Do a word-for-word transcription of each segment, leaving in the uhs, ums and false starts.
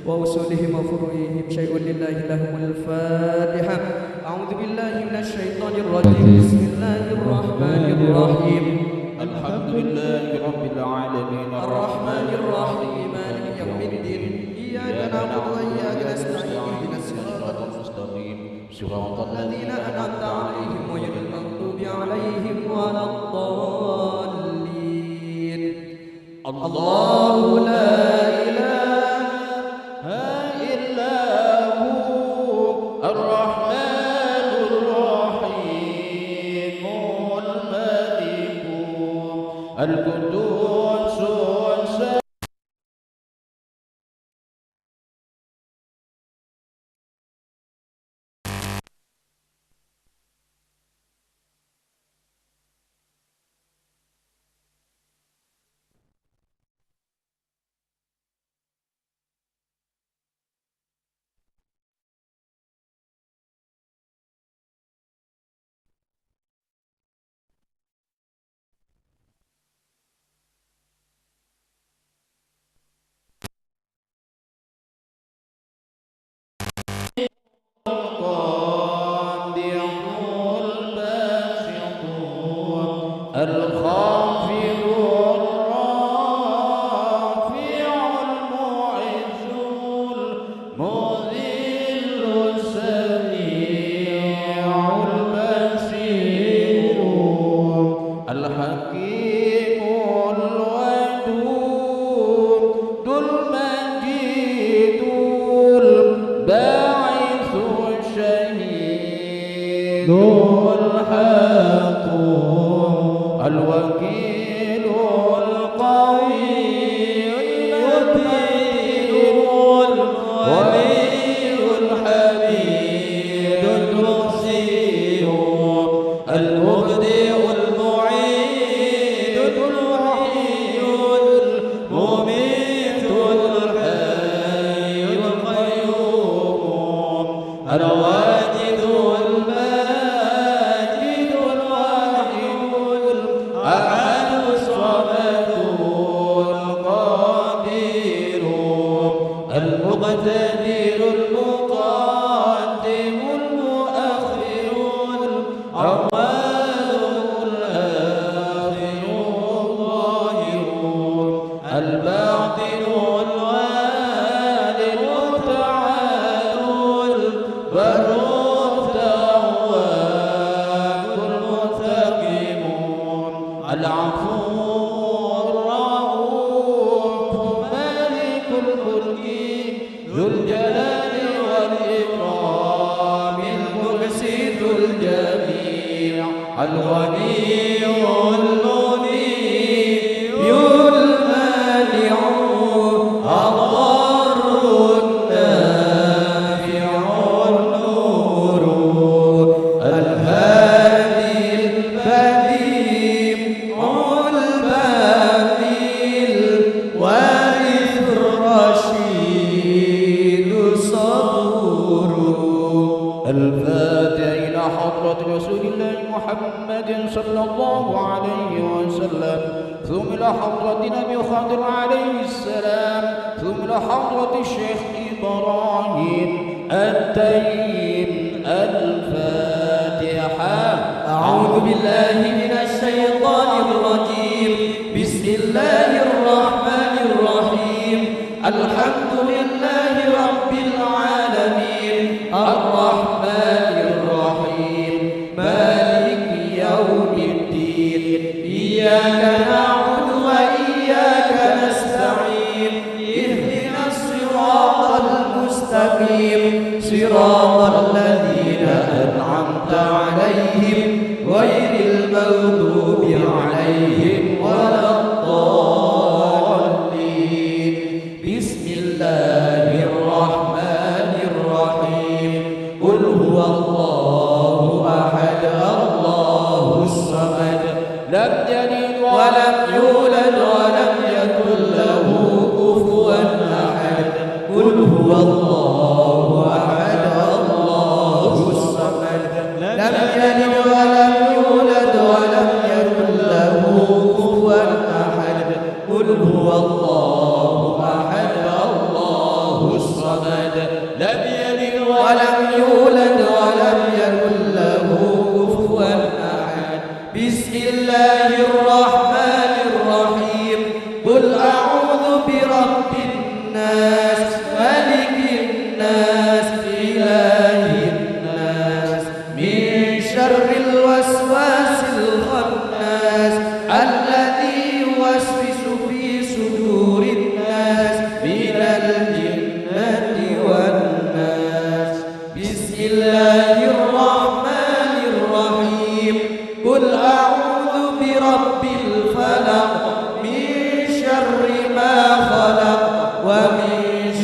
وأصولهم وفروعهم شيء لله لهم الفاتحة. أعوذ بالله من الشيطان الرجيم. بسم الله الرحمن الرحيم. الحمد لله رب العالمين. الرحمن الرحيم. مالك يوم الدين. إياك نعبد وإياك نستعين. اهدنا الصراط المستقيم. صراط الذين أنعمت عليهم غير المغضوب عليهم ولا الضالين. الله لا إله إلا هو الرحمن الرحيم الملك القدوس السلام. القابض الباسط الخافض الرافع المعز المذل السميع البصير الحكيم الودود المجيد الباعث الشهيد الحق الوكيل القوي المتين الولي الحميد المحصي المبدئ المعيد المحيي المميت الحي القيوم الواجد الماجد الواحد الأحد الصمد القادر المقتدر المقدم المؤخر الأول الآخر الظاهر الباطن الوالي المتعال البر التواب المنتقم العفو الرؤوف مالك الملك ذو الجلال والإكرام المقسط الجميع الغني المغني المانع الضار النافع النور الهادي البديع الباقي الوارث الرشيد الصبور. الفاتحة إلى حضرة رسول الله محمد صلى الله عليه وسلم، ثم إلى حضرة النبي خضر عليه السلام، ثم إلى حضرة الشيخ إبراهيم التيم. الفاتحة. أعوذ بالله من الشيطان الرجيم. بسم الله الرحمن الرحيم. الحمد لله رب العالمين. الرحمن الرحيم. مالك يوم الدين. إياك نعبد وإياك نستعين. اهدنا الصراط المستقيم. صراط الذين أنعمت عليهم غير المغضوب عليهم ولا الضالين. بسم الله الرحمن الرحيم. قل هو الله أحد، الله الصمد، لم يلد ولم يولد ولم يكن له كفوا أحد. قل هو الله أحد، الله الصمد، لم يلد ولم يولد ولم يكن له كفوا أحد. قل هو الله أحد، الله الصمد، لم يلد ولم يولد ولم يكن له كفوا أحد. بسم الله الرحمن الرحيم. قل أعوذ برب الناس، ملك الناس، إله الناس، من شر الوسواس الخناس، الذي يوسوس في صدور الناس، من الجنة والناس. بسم الله الرحمن الرحيم. قل أعوذ برب الفلق، من شر ما خلق، ومن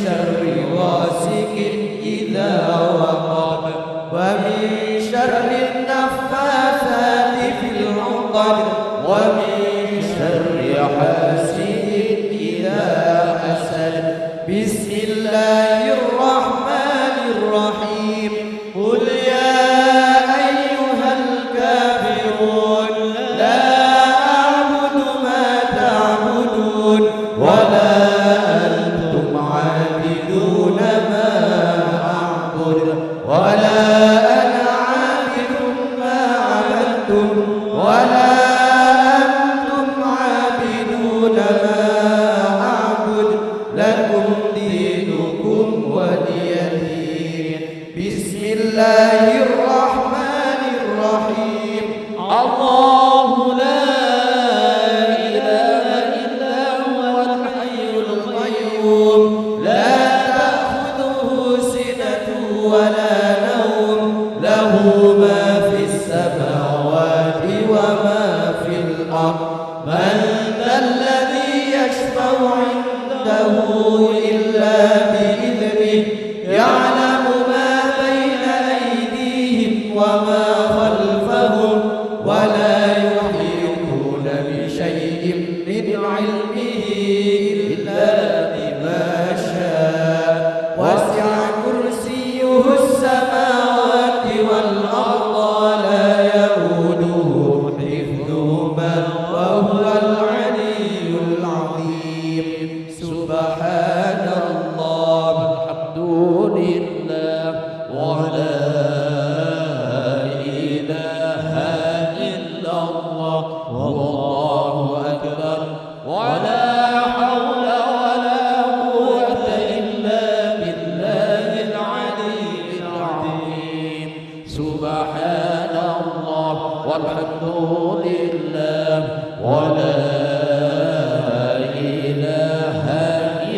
شر غاسق إذا وقب، ومن شر النفاثات في العقد، ومن شر حاسد إذا حسد. بسم الله الرحمن الرحيم. قل يا أيها الكافرون، لا أعبد ما تعبدون، ولا أنتم عابدون ما أعبد، ولا أنا عابد ما عبدتم، ولا أنتم عابدون ما أعبد، لكم دينكم ولي دين. بسم الله الرحمن الرحيم. الله لا إله إلا هو الحي القيوم، لا تأخذه سنة ولا نوم، له ما في السماوات وما في الأرض. من ذا الذي يشفع عنده إلا بإذنه، يعلم ما بين أيديهم وما خلفهم، ولا يحيطون بشيء من علمه إلا بما شاء، وسع كرسيه السماوات والأرض، ولا يؤوده حفظهما، وهو العلي العظيم. سبحان الله، والحمد لله، ولا إله إلا الله، والله أكبر، ولا حول ولا قوة إلا بالله العلي العظيم. سبحان الله، والحمد لله، ولا إله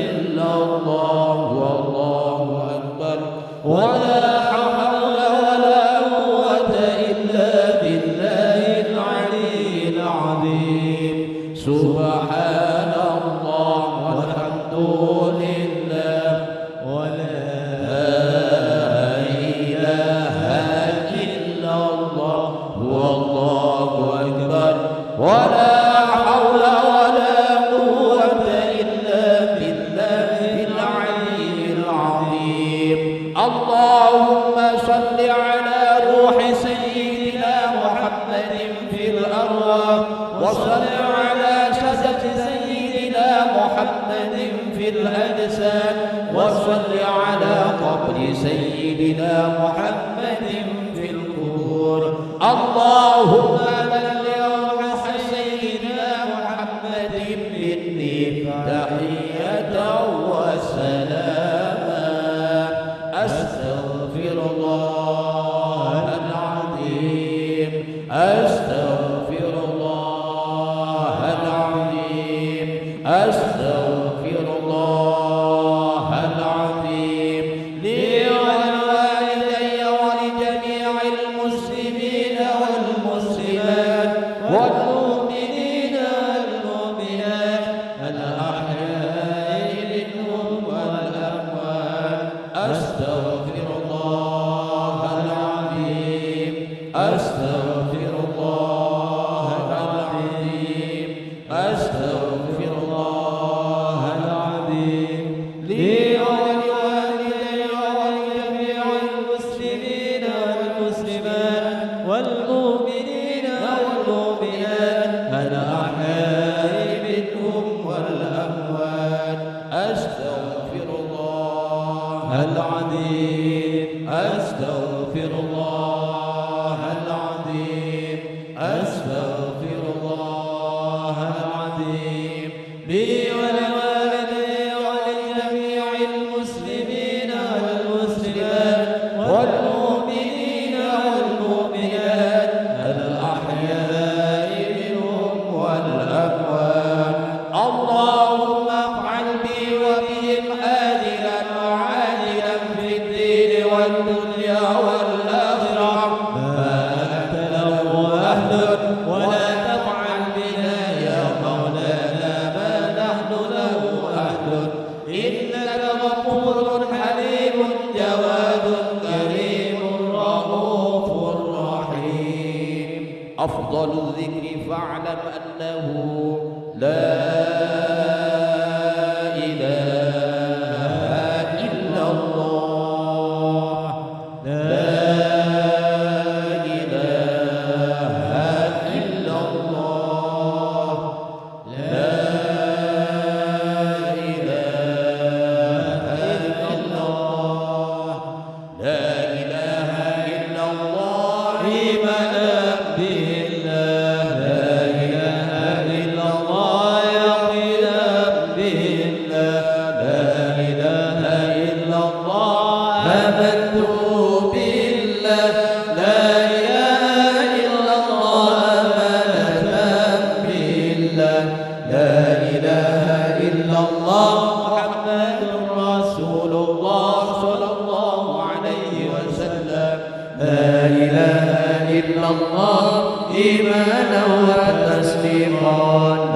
إلا الله، والله أكبر، ولا حول ولا قوة إلا بالله العلي العظيم. سبحان الله، والحمد لله، ولا إله إلا الله، والله أكبر، ولا حول ولا قوة إلا بالله العلي العظيم. اللهم صل على روح سيدنا محمد في الأرواح، وصل على جسد سيدنا محمد في الأجساد، وصل على قبر سيدنا محمد في القبور. اللهم بلغ روح سيدنا محمد مني تحية وسلاما. أستغفر الله العظيم، أستغفر الله العظيم، أستغفر الله العظيم، لي ولوالدي ولجميع المسلمين والمسلمات. العظيم. أستغفر الله العظيم. أستغفر الله العظيم لي ولوالدي ولجميع المسلمين والمسلمات والمؤمنين والمؤمنات الأحياء منهم والأموات. اللهم افعل بي وبهم آجلا وعاجلا في الدين والدنيا والآخرة ما أنت له أهل، ولا تفعل بنا يا مولانا ما نحن له أهل، إنك غفور حليم جواد كريم رؤوف رحيم. أفضل الذكر فاعلم أنه لا إله إلا الله. لا إله إلا الله. لا إله إلا الله. لا إله إلا الله إيمانا بالله. لا إله إلا الله يقينا بالله. لا إله إلا الله آمنت بالله. لا إله إلا الله آمنت بالله. لا إله إلا الله محمد رسول الله صلى الله عليه وسلم. لا إله إلا الله إيمانا وتصديقا.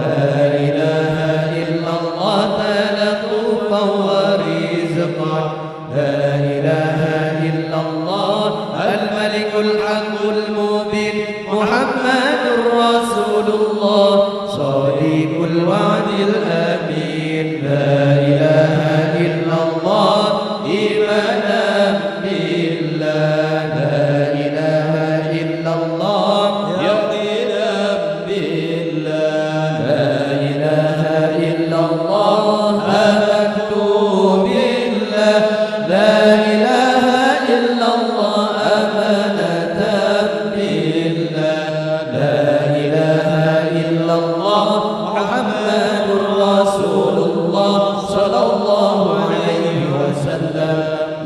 لا إله إلا الله تلطفا ورزقا. لا إله إلا الله الملك الحق المبين محمد رسول الله صادق الوعد الأمين. لا إله إلا الله إيمانا بالله. لا إله إلا الله يقينا بالله. لا إله إلا الله آمنت بالله. لا إله إلا الله أمانة بالله. لا إله إلا الله محمد رسول الله صلى الله عليه وسلم.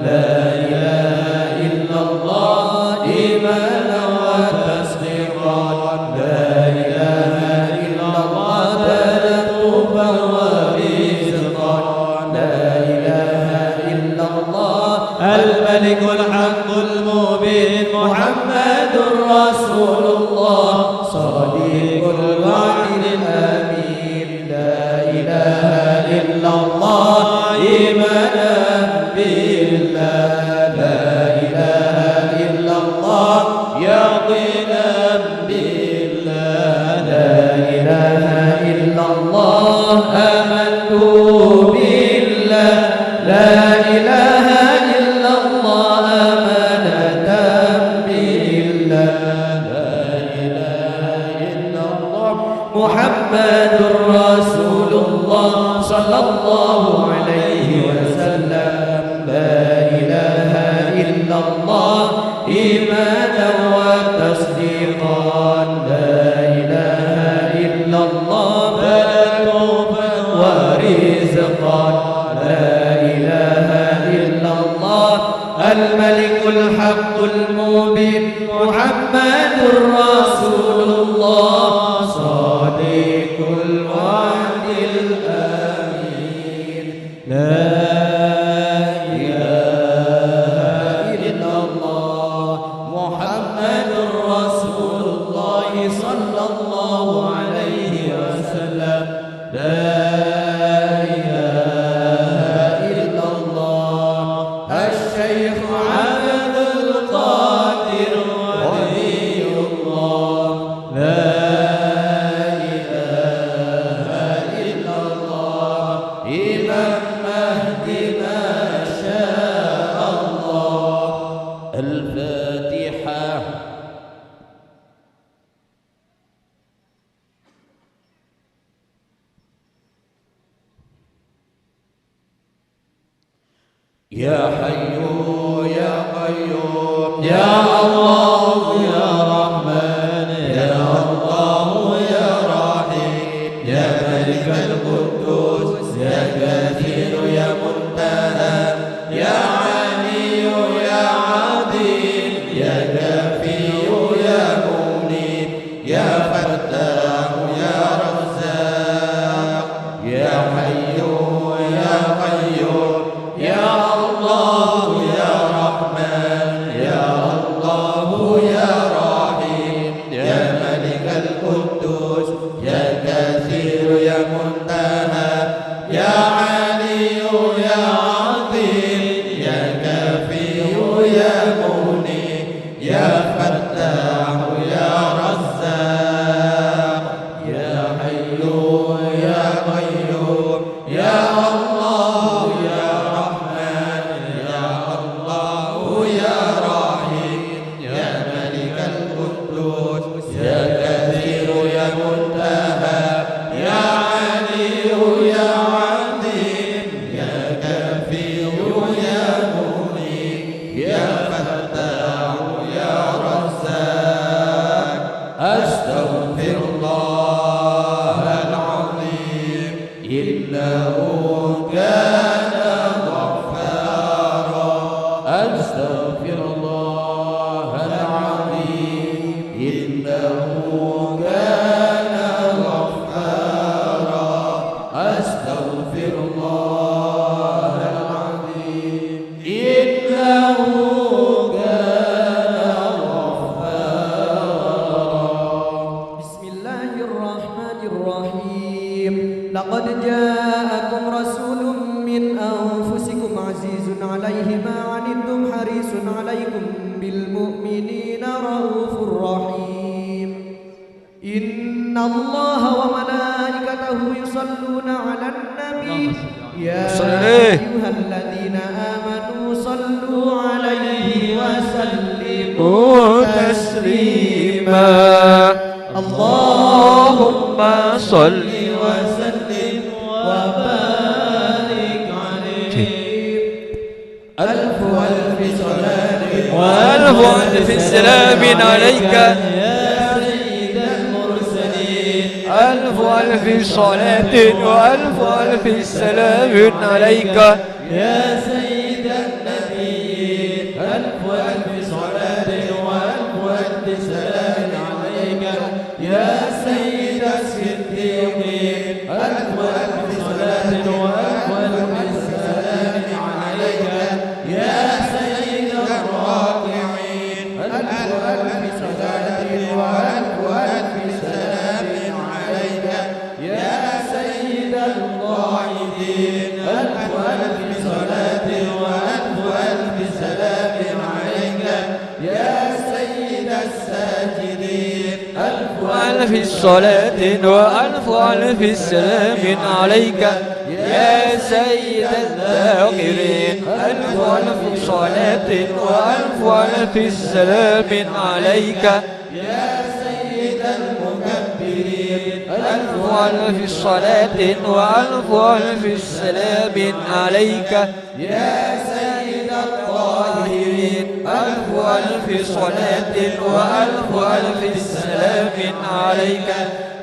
لا إله إلا الله إيمانا وتصديقا. لا إله إلا الله تلطفا ورزقا. لا إله إلا الله الملك الحق المبين محمد رسول الله صادق الوعد الأمين. لا إله إلا الله إيمانا بالله. لا إله إلا الله يقينا بالله. لا إله إلا الله آمنت بالله. لا إله إلا الله أمانة بالله. لا إله إلا الله محمد رسول الله صلى الله عليه وسلم. لا إله إلا الله إيمانا وتصديقا. لا إله إلا الله تلطفا ورزقا. لا إله إلا الله الملك الحق المبين محمد رسول الله صادق الوعد الأمين. لا إله إلا الله محمد رسول الله صلى الله عليه وسلم. لا إله إلا الله الشيخ عبد القادر ولي الله. يا حي يا قيوم، يا الله يا رحمن، يا الله يا رحيم، يا ملك القدوس، يا كبير يا متعال، يا علي يا عظيم، يا كافي يا مغني، يا فتاح يا رزاق، يا حي يا قيوم، يا الله يا رحمن، يا الله يا رحيم، يا ملك القدوس، يا كبير يا متعال، يا علي يا عظيم، يا كافي يا مغني، يا فتاح يا رزاق، يا حي يا قيوم، يا الله يا رحمن، يا الله يا رحيم، يا ملك القدوس، يا كبير يا متعال، يا علي يا عظيم، يا كافي يا مغني، يا فتاح يا رزاق. أستغفر الله العظيم، إنه كان غفارا. أستغفر الله العظيم، إنه كان غفارا. أستغفر الله العظيم، إنه كان غفارا. بسم الله الرحمن الرحيم. لقد جاءكم رسول من أنفسكم عزيز عليه ما عنتم حريص عليكم بالمؤمنين رءوف رحيم. إن الله وملائكته يصلون على النبي. اللهم صل عليه. يا أيها الذين آمنوا صلوا عليه وسلموا تسليما. اللهم صل وسلم وبارك عليه. ألف ألف صلاة وألف ألف سلام عليك يا سيد المرسلين. ألف ألف صلاة وألف ألف سلام عليك يا سيد النبيين. ألف ألف صلاة وألف ألف سلام عليك يا سيد الصديقين. ألف ألف صلاة وألف ألف سلام عليك يا سيد الراكعين. ألف ألف صلاة وألف ألف سلام عليك يا سيد القائدين. ألف ألف صلاة وألف ألف سلام عليك يا سيد الساجدين. ألف ألف صلاة وألف ألف سلام عليك يا سيد الذاكرين. ألف ألف صلاة وألف ألف سلام عليك يا سيد المكبرين. ألف ألف صلاة وألف ألف سلام عليك يا سيد الطاهرين. ألف ألف صلاة وألف ألف سلام عليك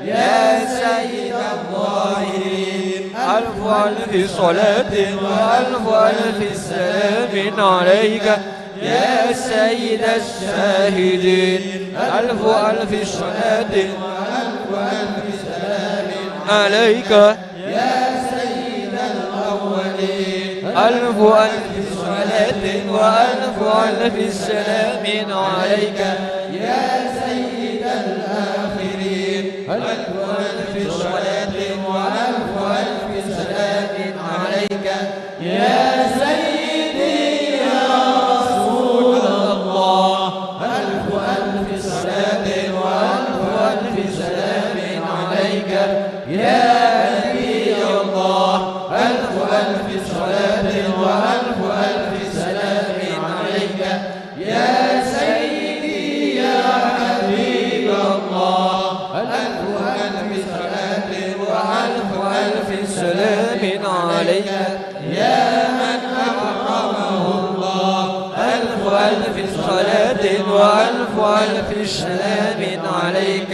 يا سيد الظاهرين. ألف ألف صلاة وألف ألف سلام عليك يا سيد الشاهدين. ألف ألف صلاة وألف ألف سلام عليك يا سيد الأولين. ألف ألف صلاة وألف ألف سلام عليك يا سيد الآخرين. ألف ألف صلاة وألف ألف سلام عليك يا سيدي يا رسول الله. ألف ألف صلاة وألف ألف سلام عليك يا نبي الله. ألف ألف صلاة وألف ألف سلام عليك يا سيدي يا حبيب وألف ألف سلام عليك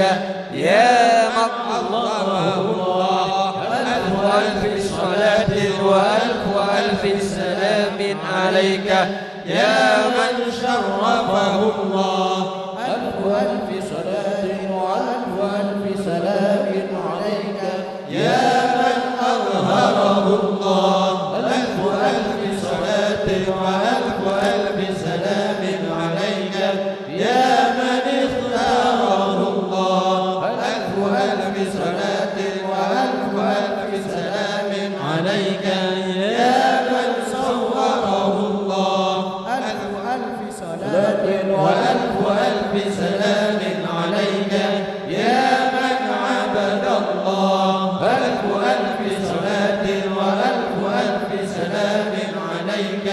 يا من عظمه الله. ألف ألف صلاة وألف ألف سلام عليك يا من شرفه الله. ألف ألف صلاة وألف ألف سلام عليك يا من أظهره الله. ألف ألف صلاة وألف ألف سلام عليك يا من اختاره الله. ألف ألف صلاة وألف ألف سلام عليك يا من صوره الله. ألف ألف صلاة وألف ألف سلام عليك يا من عبد الله. ألف ألف صلاة وألف ألف سلام عليك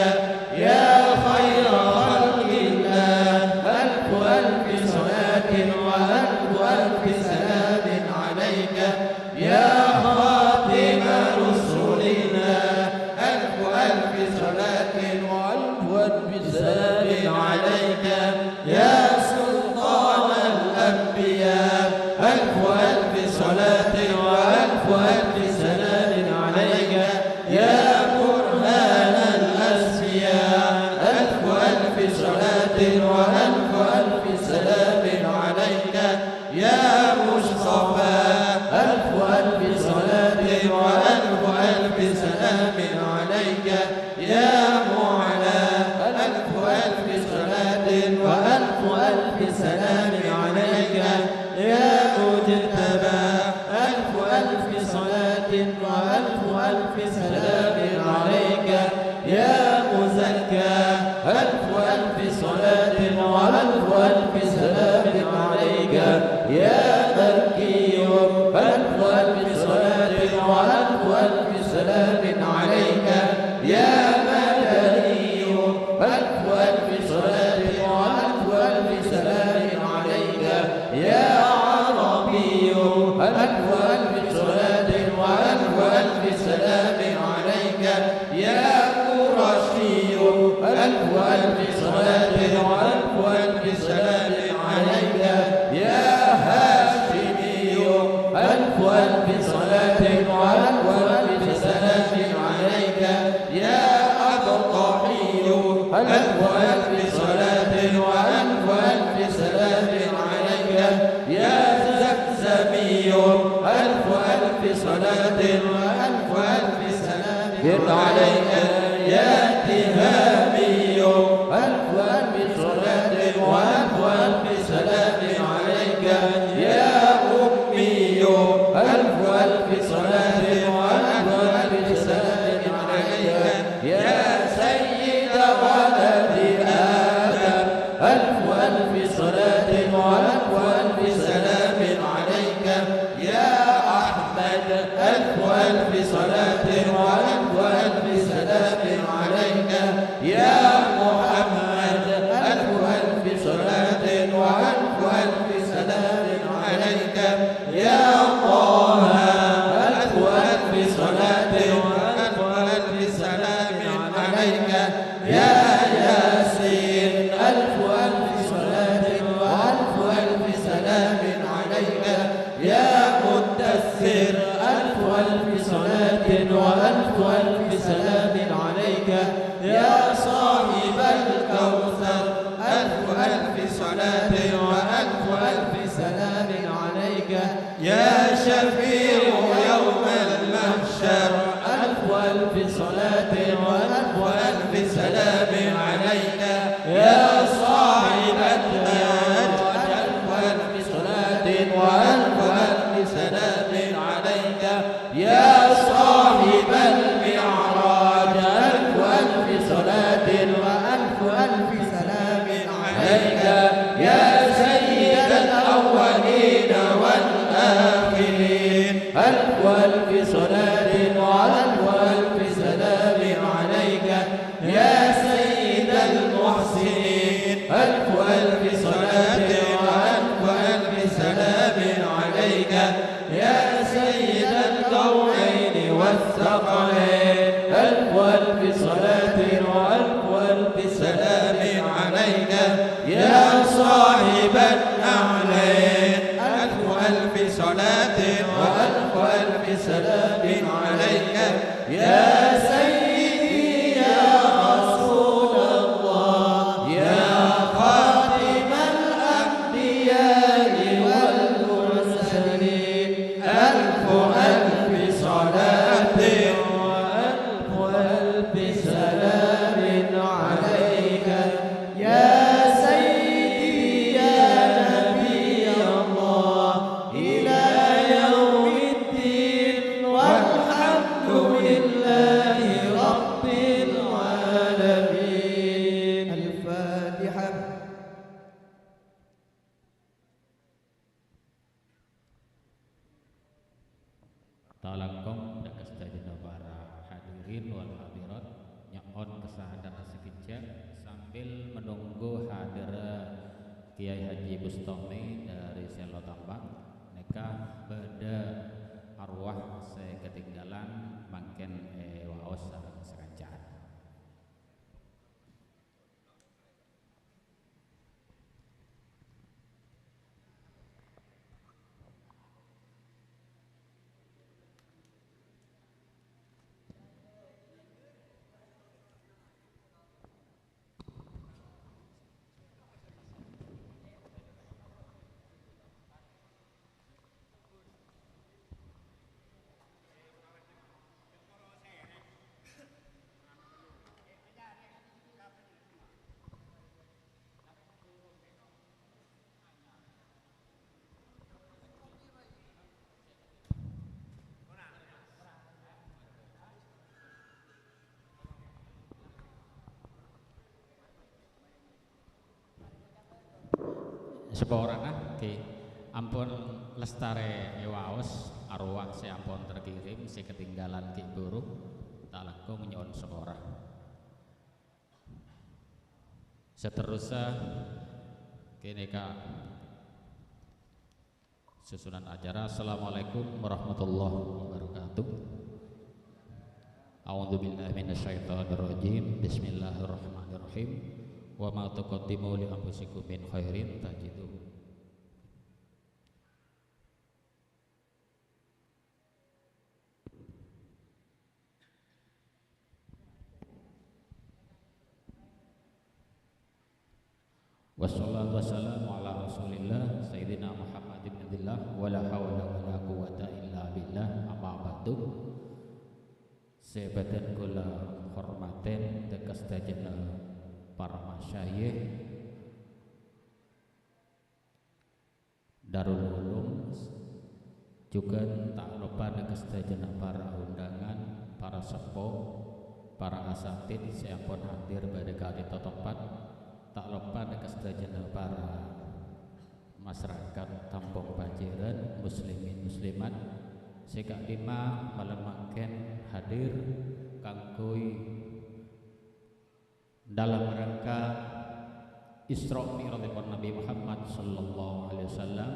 يا خير خلق الله. ألف ألف صلاة وألف ألف سلام عليك يا خاتم رسل الله. ألف ألف صلاة وألف ألف سلام عليك يا سلطان الأنبياء. ألف ألف صلاة وألف ألف سلام عليك يا برهان الأصفياء. ألف ألف صلاة وألف ألف سلام عليك يا مصطفى. ألف ألف صلاة وألف ألف سلام عليك يا معلى. ألف ألف صلاة وألف ألف سلام عليك يا مجتبى. ألف ألف صلاة وألف ألف سلام عليك يا مزكى. ألف ألف صلاة وألف ألف سلام عليك يا مكي. ألف ألف صلاة وألف ألف سلام عليك يا مدني. ألف ألف صلاة وألف ألف سلام عليك يا عربي. ألف ألف صلاة وألف ألف سلام عليك يا قرشي. ألف ألف صلاة وألف ألف سلام عليك يا هاشمي. ألف ألف صلاة وألف ألف سلام عليك يا أبطحي. ألف ألف صلاة وألف ألف سلام عليك يا زمزمي. ألف ألف صلاة وألف ألف سلام عليك يا تهامي. ألف ألف صلاة وألف ألف سلام عليك يا أمي. ألف ألف صلاة وألف ألف سلام عليك يا سيد ولد آدم. ألف ألف صلاة وألف ألف سلام عليك يا أحمد. ألف ألف صلاة وألف ألف سلام عليك يا محمد. ألف ألف صلاة وألف ألف سلام عليك يا طه. ألف ألف صلاة وألف ألف سلام عليك يا ياسين. ألف ألف صلاة وألف ألف سلام عليك يا مدثر. ألف ألف صلاة وألف ألف سلام عليك يا صاحب الكوثر. ألف ألف صلاة وألف ألف سلام عليك يا شفيع يوم المحشر. ألف ألف صلاة وألف ألف سلام عليك يا صاحب المعراج. ألف ألف صلاة وألف ألف سلام عليك يا صاحب المعراج. ألف ألف صلاة وألف ألف سلام عليك يا سيد الأولين والآخرين. ألف ألف صلاة وألف ألف سلام عليك يا سيد Langkong dâ' ka sadhâjâna para hadirin wal hadirat, nyo'on kasaèdhânna sakejjhâ' sambil menunggu hadirra Kiai Haji Bustami dâri Sello Tambak. Nèka bâdâ arwah sè katinggâlân mangkèn èwaos sareng sakanca'an. Saporana, ghi, ampon lastarè èwaos arwah sè ampon terkirim, sè katinggâlân ghi' buru, ta' langkong nyo'on sapora. Saterrossa, ghânèka susunan acara. Assalamualaikum warahmatullahi wabarakatuh. A'udzubillahi minasyaitonirrajim. Bismillahirrahmanirrahim. Wa ma tuqaddimu li anfusikum min khairin tajiduhu. Wassalatu wassalamu ala Rasulillah, Sayyidina Muhammad ibn Abdillah, wa la haula wa la quwwata illa billah, amma ba'du. Sè bâdhân kaulâ hormatè dâ' ka sadhâjâna para masyayikh, Darul Ulum, jhughân ta' loppa dâ' ka sadhâjâna para undangan, para seppo, para asatid sè ampon hadir bâdâ ka'dinto tempat, ta' loppa dâ' ka sadhâjâna para masarakat Kampong Pajârân, muslimin muslimat, sè ka'dimma malem mangkèn hadir kaangghuy dalam rangka Isra Mi'rajipon Nabi Muhammad sallallahu alaihi wasallam,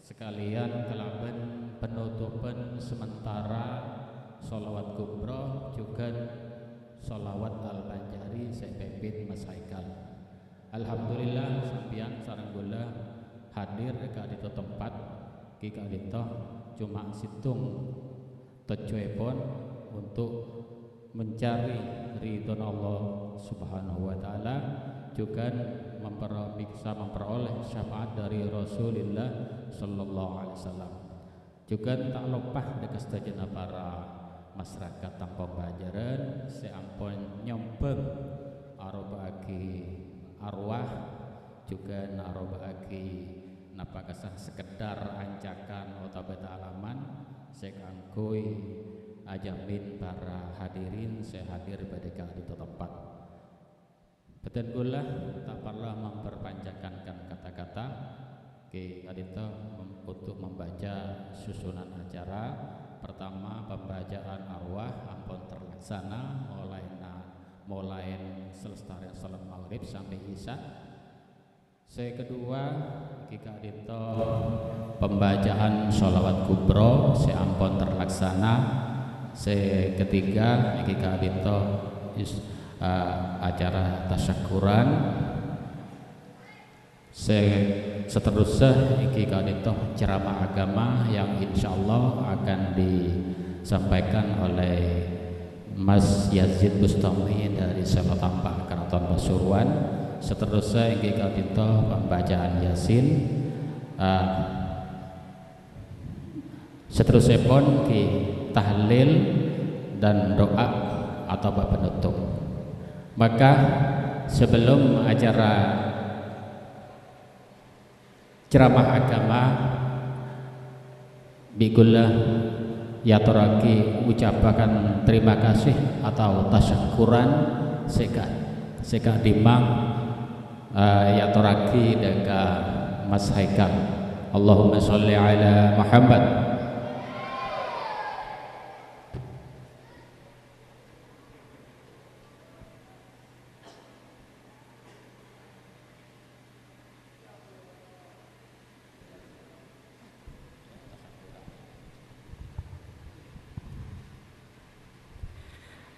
sakalèyan kalabân penutupan sementara sholawat kubra jhughân sholawat Al-Banjari sè pèpèt Mas Haikal. Alhamdulillah, sampèyan sareng kaulâ hadir è ka'dinto tempat, ghi ka'dinto coma sèttong tojjhuèpon untuk mencari ridhona Allah Subhanahu wa Ta'ala, jhughân mempero-, bisa memperoleh syafaat dari Rasulullah sallallahu alaihi wasallam. Jhughân ta' loppa dâ' ka sadhâjâna para masarakat Kampong Pajârân sè ampon nyombhâng aropaaghi arwah, jhughân aropaaghi napakasa sekedar ancakan otabâ talaman sè kaangghuy ajamin para hadirin sè hadir bâdâ ka'dinto tempat. Bhâdhân kaulâ ta' parlo memperpanjangkan kata-kata, ghi ka'dinto mem-, untuk membaca susunan acara. Pertama, pembacaan arwah ampon terlaksana molaèna, molaè selestarèn salat Maghrib sampè' Isya. Sè kedua, ghi ka'dinto pembacaan sholawat kubra sè ampon terlaksana. Sè ketiga, ghi ka'dinto is-, eh, acara tasyakuran. Sè seterusnya, ghi ka'dinto ceramah agama yang insyaallah akan disampaikan oleh Mas Yazid Bustami dari Solo Tampak, Keraton Pasuruan. Seterusnya, ghi ka'dinto pembacaan Yasin. Ah, seterusèpon, ghi tahlil dan doa atau penutup. Maka, sebelum acara ceramah agama, bi' kaulâ èyatorraghi ucapan terima kasih atau tasyakuran sè ka-, sè ka'dimma, eh, èyatorraghi dâ' ka Mas Haikal. Allahumma sholli ala Muhammad.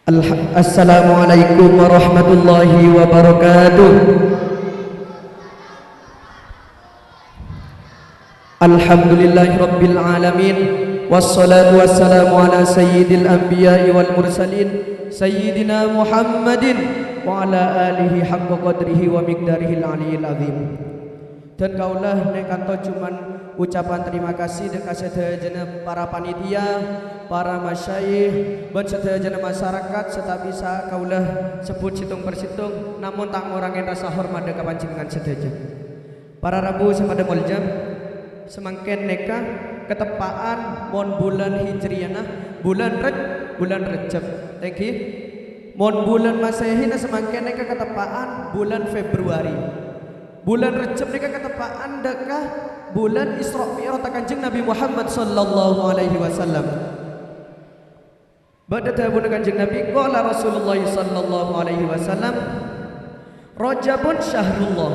Alha-, Assalamualaikum warahmatullahi wabarakatuh. Alhamdulillahirabbil alamin. Wassalatu wassalamu ala sayyidil anbiya'i wal mursalin, sayyidina Muhammadin wa ala alihi haqqa qadrihi wa miqdarihil aliyil azim. Dan kaulâ nèng kanto coma ucapan terima kasih dâ' ka sadhâjâna para panitia, para masyayikh, bân sadhâjâna masyarakat sè ta' bisa kaulâ sebbhut sèttong per sèttong, namong ta' ngorangè rasa hormat dâ' ka panjhennengngan sadhâjâ. Para rabu sè padâ molja, samangkèn nèka kateppa'an mon bulân Hijriyana, bulân Raj-, bulân Rejjeb. Thank you. Mon bulân Masehina samangkèn nèka kateppa'an bulân Februari. Bulân Rejjeb nèka kateppa'an dâ' ka bulân Isra Mi'rajna Kanjeng Nabi Muhammad sallallahu alaihi wasallam. Bâdâ dhâbuna Kanjeng Nabi, qala Rasulullah sallallahu alaihi wasallam, "Rajabun syahrullah,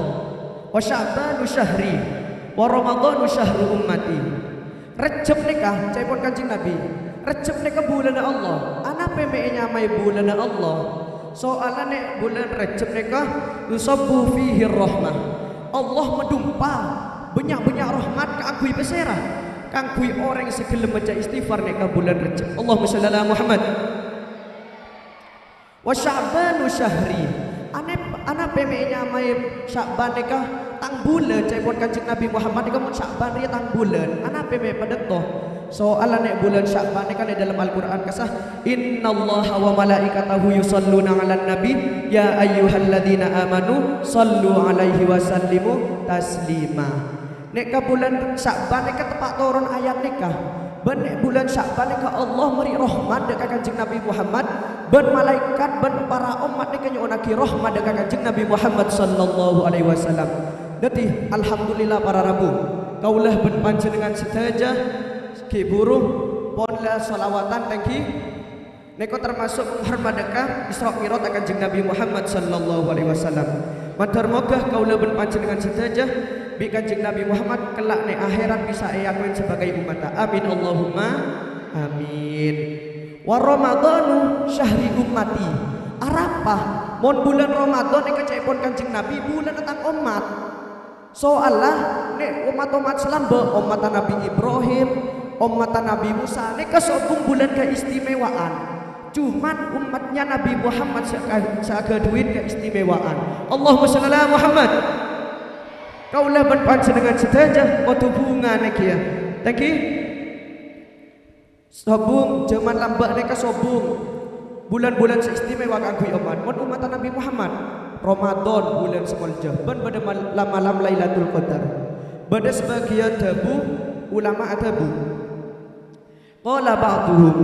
wa Sya'banu syahri, wa Ramadhanu syahru ummati." Rejjeb nèka, ca'èpon Kanjeng Nabi, Rejjeb nèka bulânna Allah. Anapa mè' ènyamaè bulânna Allah? Soalla nè' bulân Rejjeb nèka yusabbu fihi rahmah. Allah madhumpa bânnya'-bânnya' rahmat kaangghuy pasèra? Kaangghuy orèng sè ghellem maca istighfar nè' ka bulân Rejjeb. Allahumma shalli ala Muhammad. "Wa Sya'banu syahri." Ane-, anapa mè' ènyamaè Sya'ban nèka tang bulân? Ca'èpon Kanjeng Nabi Muhammad nèka mon Sya'ban rèya tang bulân. Anapa mè' padâ to? Soalla nè' bulân Sya'ban nèka nè' dâlem Al-Qur'an kassa, "Innallaha wa malaikatahu yusalluna 'alan nabi, ya ayyuhalladzina amanu sallu 'alaihi wa sallimu taslima." Nè' ka bulân Sya'ban nèka teppa' toron ayat nèka. Bân nè' bulân Sya'ban nèka Allah marè rahmat dâ' ka Kanjeng Nabi Muhammad, bân malaèkat bân para ommat nèka nyo'onnaghi rahmat dâ' ka Kanjeng Nabi Muhammad sallallahu alaihi wasallam. Dhâddhi, alhamdulillah para rabu, kaulâ bân panjhennengngan sadhâjâ ghi' bhuru pon la shalawatan tèngghi. Nèko tamaso' panghormadhâ ka Isra Mi'raj Kanjeng Nabi Muhammad sallallahu alaihi wasallam. Mandhâr moghâ kaulâ bân panjhennengngan sadhâjâ bi' Kanjeng Nabi Muhammad kelak nè' akhèrat bisa èakowen sebagai ommatta. Amin, Allahumma amin. "Wa Ramadhanu syahri ummati." Arapa? Mon bulân Ramadhan èkaca'èpon Kanjeng Nabi, bulânna tang ommat. Soalla, nè' ommat-ommat salamba, ommatta Nabi Ibrahim, ommatta Nabi Musa, nèka sobung bulân kaistimewaan. Cuman ommatnya Nabi Muhammad sè ka-, sè aghâdhuwin kaistimewaan. Allahumma shalli ala Muhammad. Kaulâ bân panjhennengngan sadhâjâ kodhu bhungana kèya. Thank you. Sobung, jhâman lambâ' nèka sobung. Bulân-bulân sè istimewa kaangghuy ommat. Mon ommatta Nabi Muhammad, Ramadhan, bulân sè molja, bân bâdâ mal-, la-, malam Lailatul Qadar. Bâdâ sabâgiyân dhâbu, ulama adhâbu, qala ba'duhum,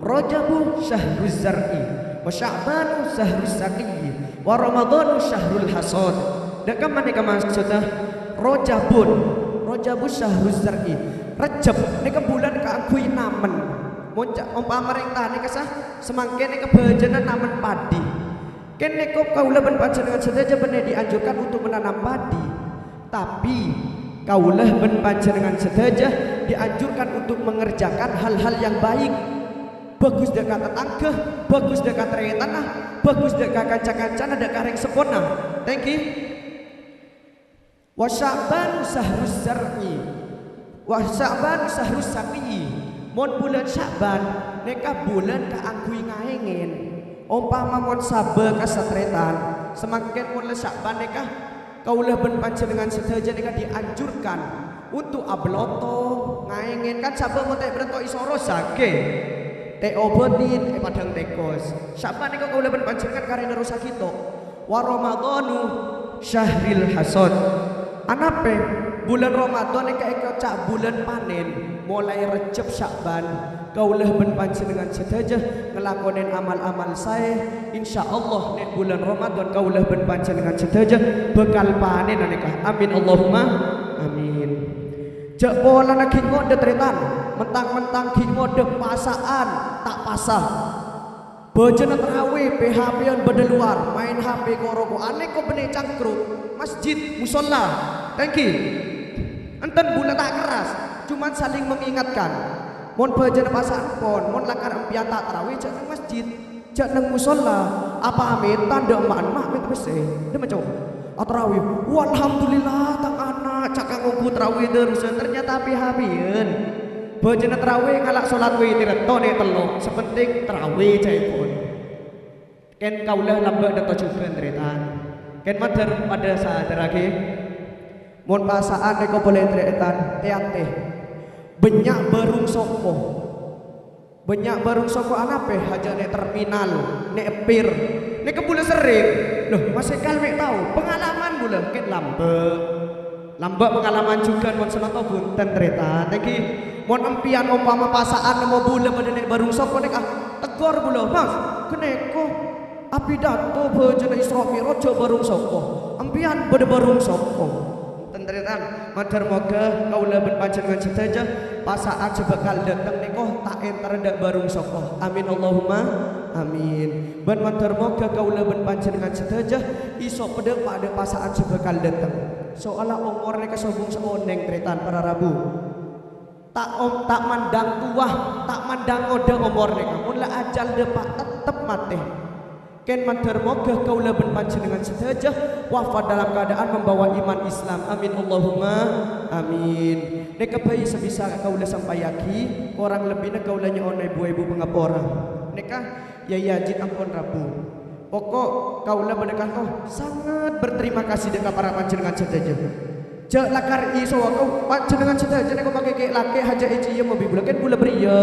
"Rajabu syahruz zar'i, wa Sya'banu syahrus saqi, wa Ramadhanu syahrul hasad." Dâ' kamma nèka maksodda Rajabun, Rajabu syahruz zar'i. Rejjeb nèka bulân kaangghuy namen. Mon ca-, ompama rèng tanè kassa, samangkèn nèka bhâjâna namen padi. Kèng nèko kaulâ bân panjhennengngan sadhâjâ bânnè dianjurkan untuk menanam padi. Tapè, kaulâ bân panjhennengngan sadhâjâ dianjurkan untuk mengerjakan hal-hal yang baik. Bhâghus dâ' ka tatangghâ, bhâghus dâ' ka tarètanna, bhâghus dâ' ka kanca-kancana, dâ' ka rèng seppona. Thank you. "Wa Sya'banu syahruz zar'i, wa Sya'banu syahrus saqi." Mon bulân Sya'ban, nèka bulân kaangghuy ngaèngèn. Ompama mon sabâ ka satarètan, samangkèn mon la Sya'ban nèka, kaulâ bân panjhennengngan sadhâjâ nèka dianjurkan untuk abâloto, ngaèngèn. Kan sabâ mon ta' èbârâto èsoro sakè', ta' èobâtin, èpadhâng tèkos. Sya'ban nèka kaulâ bân panjhennengngan karè nerrossaghi to. "Wa Ramadhanu syahril hasad." Anapè? Bulân Ramadhan èka-, èkaca' bulân panèn. Molaè Rejjeb Sya'ban, kaulâ bân panjhennengngan sadhâjâ ngalakonè amal-amal saè. Insyaallah, nè' bulân Ramadhan kaulâ bân panjhennengngan sadhâjâ bhâkal panèn nèka. Amin, Allahumma amin. Jhâ' polana ghi' ngodâ tarètan, mentang-mentang ghi' ngodâ pasa'an ta' pasa. Bhâjâna tarawih, P H P-an bâdâ lowar, maèn H P ko-roko'an, nèko bânnè cangkruk masjid, musholla. Thank you. Enten bulâ ta' kerras, cuman saling mengingatkan. Mon bhâjâna pasa'an pon, mon lakar empèyan ta' tarawih, jhâ' neng masjid. Jhâ' neng mosolla, apamitan dâ' emma'-emma' mènta pèssè. Dâ' maco. Atarawi. Walhamdulillah, tang ana' ca'na ngongghu tarawi terrosan, ternyata pè-hapèyan. Bâjâna tarawi ngala' solat witir èto nè' tello', sè pentèng tarawi ca'èpon. Kèng kaulâ lambâ' dâ' tojughân, tarètan. Kèng mandhâr padâ sadhârraghi. Mon pasa'an nèko polè, tarètan, tè-atè. Bânnya' bârung soko. Bânnya' bârung soko anapè, hajâ nè' terminal, nè' pir. Nèka bulâ serrèng. Loh, Mas Ekal mè' tao, pengalaman bulâ, kèng lambâ'. Lambâ' pengalaman jhughân mon sè manto bhunten, tarètan. Èngghi, mon empèyan ompama pasa'an nemmo bulâ padâ nè' bârung soko nèka, teggor bulâ, "Mas, ghânèko apidato bâjâna Isra Mi'raj jhâ' bârung soko. Empèyan padâ bârung soko." Bhunten, tarètan. Mandhâr moghâ kaulâ bân panjhennengngan sadhâjâ pasa'an sè bhâkal dâteng nèko ta' èntar dâ' bârung soko. Amin, Allahumma amin. Bân mandhâr moghâ kaulâ bân panjhennengngan sadhâjâ èso' padâ pa-, dâ' pasa'an sè bhâkal dâteng. Soalla omor nèka sobung saonèng, tarètan, para rabu. Ta' om-, ta' mandhâng towa, ta' mandhâng ngodâ omor nèka. Mon la ajhâl dâpa', tettep matè. Kèng mandhâr moghâ kaulâ bân panjhennengngan sadhâjâ wafat dalam keadaan membawa iman Islam. Amin, Allahumma amin. Nèka bhâi sè bisa kaulâ sampayyaghi, korang lebbina kaulâ nyo'ona bu-èbu pangapora. Nèka Yai Haji ampon rabu. Poko' kaulâ bâdâ kanto sanget berterima kasih dâ' ka para panjhennengngan sadhâjâ. Jhâ' lakar èso' ka panjhennengngan sadhâjâ nèko makè kè-, lakè hajâ ècèyom obi bulâ, kèng bulâ bâriyâ.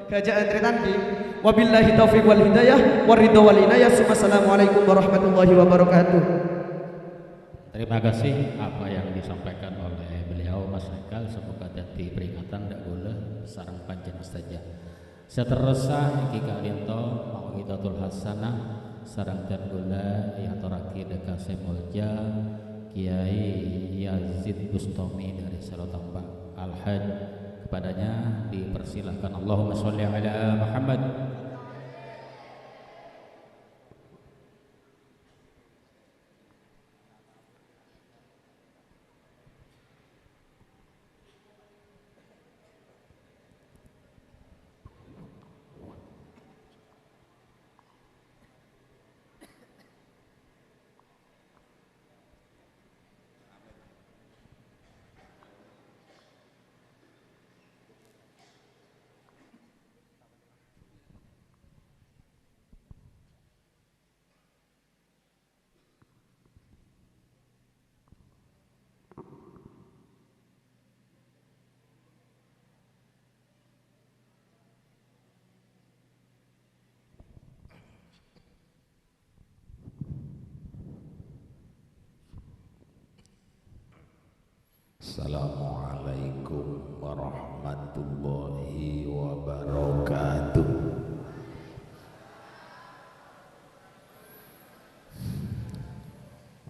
Hajâ antre tandhi. Wabillahi taufiq wal hidayah, waridho wal inayah. Summa assalamualaikum warahmatullahi wabarakatuh. Terima kasih apa yang disampaikan oleh beliau, Mas Haikal. Semoga dadi peringatan dâ' kaulâ sareng panjhennengngan sadhâjâ. Saterrossa èngghi ka'dinto mau'izatul hasanah sareng dhân kaulâ èatorraghi dâ' ka sè molja Kiai Yazid Bustami dhâri Sèro Tambak Al-Hajj. Kepadanya dipersilahkan. Allahumma sholli ala Muhammad. Assalamualaikum warahmatullahi wabarakatuh.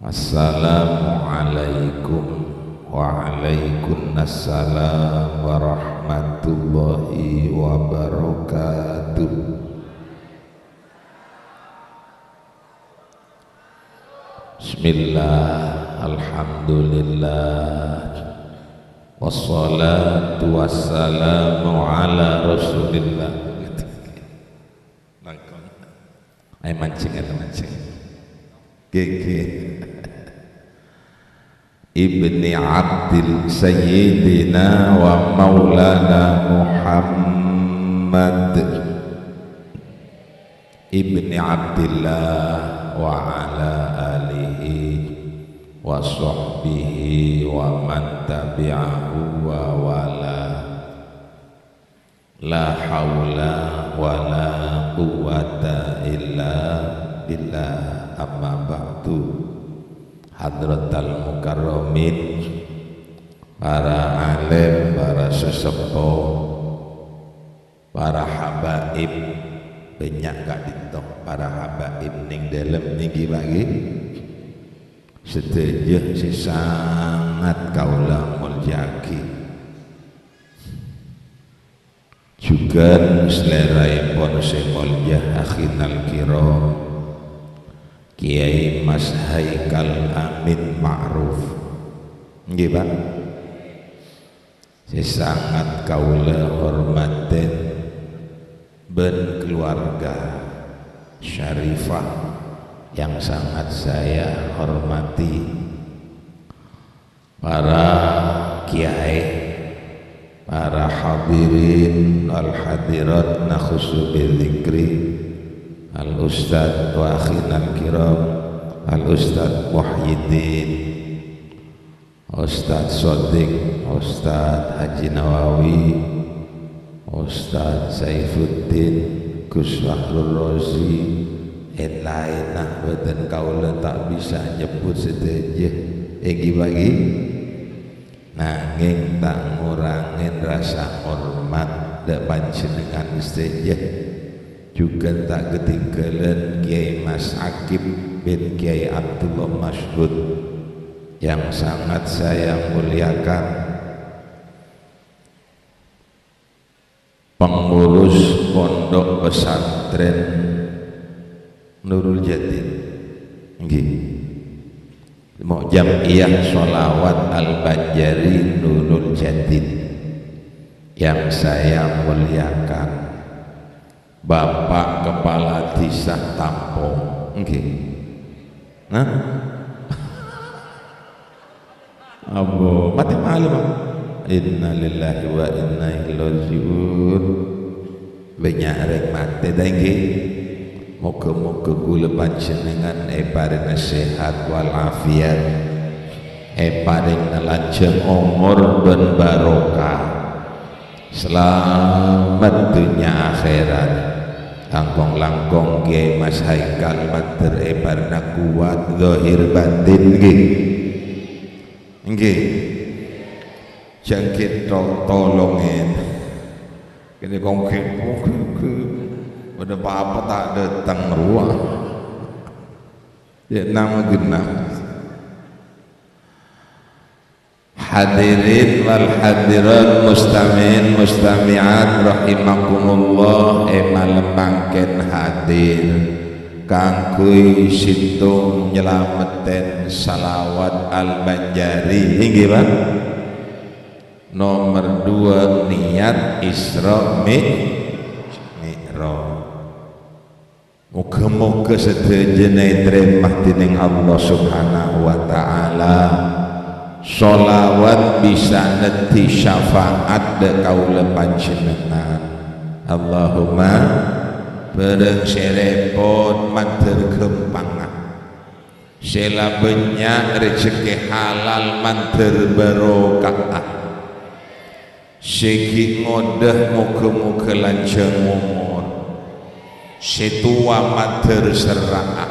Assalamualaikum. Waalaikumsalam warahmatullahi wabarakatuh. Bismillah, alhamdulillah, wassalatu wassalamu ala Rasulillah. Langkong. Ayo mancing, ayo mancing. Gigi. Ibni Abdil Sayyidina wa Maulana Muhammad ibni Abdillah wa ala alihi wa sahbihi wa man tabi'ahu wa wala. La haula wa la quwwata illa billah, amma ba'du. Hadratal mukarramin, para alim, para sesepuh, para habaib, bânnya' ka'dinto para habaib neng dâlem nèngghi, Pak, ghi. Sadhâjâ sè sanget kaulâ molja'aghi. Jhughân salèraèpon sè molja akhinal kiram, Kiai Mas Haikal Amin Ma'ruf. Ngghi, Pak? Sè sanget kaulâ hormatè bân keluarga. Syarifah yang sangat saya hormati, para kiai, para hadirin wal hadirat, nakhussu bidzikri Al Ustadz wa akhina al kiram, Al Ustadz Muhyiddin, Ustadz Sodik, Ustadz Haji Nawawi, Ustadz Saifuddin, Gus Fahrur Rozi, en-laenna bâdân kaulâ ta' bisa nyebbhut sadhâjâ, èngghi bâgi? Nangèng ta' ngorangè rasa hormat dâ' panjhennengngan sadhâjâ. Jhughân ta' ketinggalan Kiai Mas Akib bin Kiai Abdullah Masyhud yang sangat saya muliakan, pengurus Pondok Pesantren Nurul Jadid. Nggih. Mo-, Jam'iyah Sholawat Al-Banjari Nurul Jadid yang saya muliakan. Bapak Kepala Desa Tampong, nggih. Nah. Ambo, matè malem, Pak. Innalillahi wa inna ilaihi raji'un. Bânnya' rèng matè, ta' ngghi? Moghâ-moghâ kaulâ panjhennengngan èparèngè sehat wal afiat, èparèngè lanjhâng omor bân barokah. Salamet dhunnya akhèrat. Langkong-langkong Kiai Mas Haikal mandhâr èparèngè kowat zahir batin, ngghi. Ngghi. Jhâ' ghi' to-, tolongè. Kènè kongkè, kongkè, kongkè. Padâ pa-apa ta' dâteng rowa. Ya, nama genah. Hadirin wal hadirat, mustami'in mustami'at rahimakumullah, è malem mangkèn hadir kaangghuy sèttong nyalamettè shalawat Al-Banjari, èngghi, Pak? Nomer dua, niat Isra Mi-, Mi'raj. Moghâ-moghâ sadhâjâna ètarèma dènèng Allah Subhanahu wa Ta'ala. Shalawat bisa neddhi syafaat dâ' kaulâ panjhennengngan. Allahumma, bârâng sè rèpot mandhâr ghâmpangnga. Sè la bânnya' rejhekkè halal mandhâr barokah. Sè ghi' ngodâ moghâ-moghâ lanjhâng omor. Sè towa mandhâr serra'a.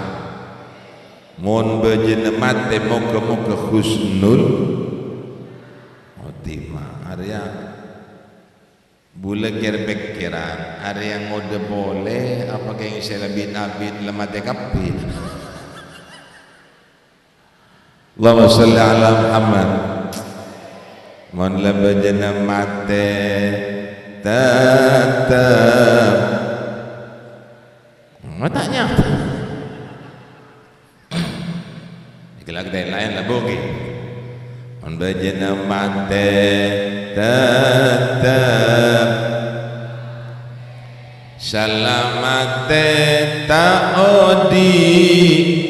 Mon bâjâna matè moghâ-moghâ husnul khotimah. Arèya bulâ kèr-pèkkèran, arèya ngodâ polè apa kèng sè la bit-abit la matè kabbhi. Allahumma shalli ala Muhammad. Mon la bâjâna matè, teptep. Matanya. Iki lagi lain lah, Bu, ngghi. Mon bâjâna matè, teptep. Salamet ta' odi'.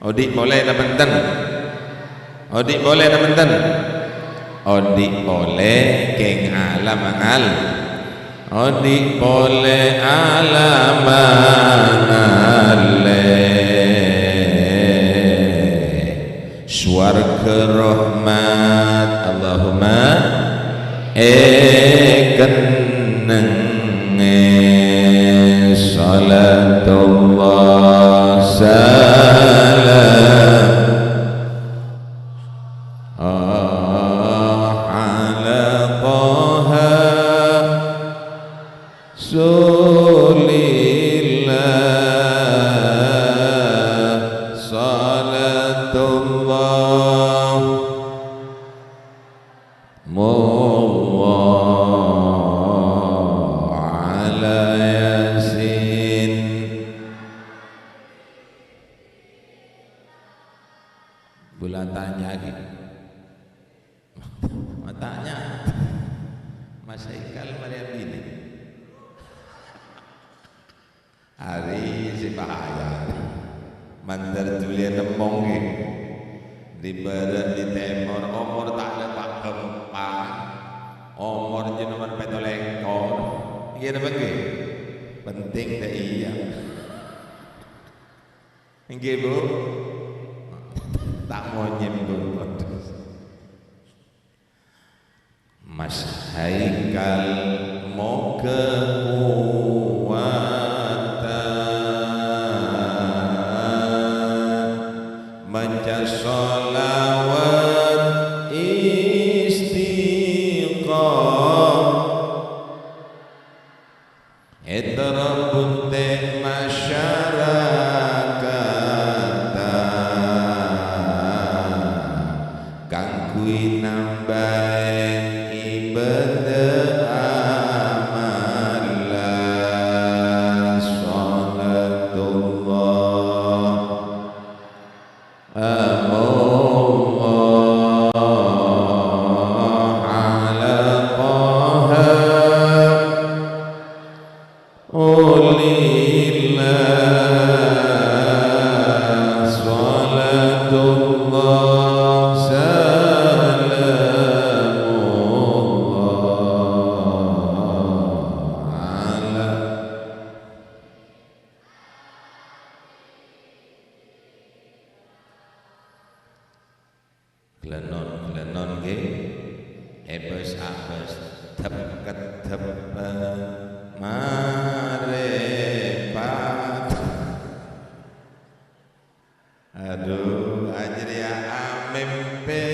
Odi' polè napa enten? Odi' polè napa enten? Odi' polè kèng alam angal. Odi' polè alam angale. Sowarga rahmat. Allahumma èkennengngè shalatullah salam ala Taha Rasulillah, shalatullah Mawwa ala Yasin. Bula tanya lagi. Matanya. Mas Haikal marè abinè. Arè sè bahaya. Mandhâr dhuliyân nemmong, ghi. Di bârât, di tèmor, omor ta' lè pa' ghâmpang. Omor jhâ' nomer pètto lèkor. Èngghi napa èngghi? Penting ta' iyâ? Èngghi, Bu? Ta' monyèm, Bu. Mas Haikal, moghâ kowat maca shalawat istiqamah. Ètoro' bunte' masyarakatta kaangghuy nambâi ibâdâ amalla. Shalatullah. Allahumma ala Taha Rasulillah, shalatullah, salamullah ala Ghâlânon-ghâlânon, ghi. Èbâs-abâs, dhep-keddhep, marè pat. Adu, ajârèya amèmpè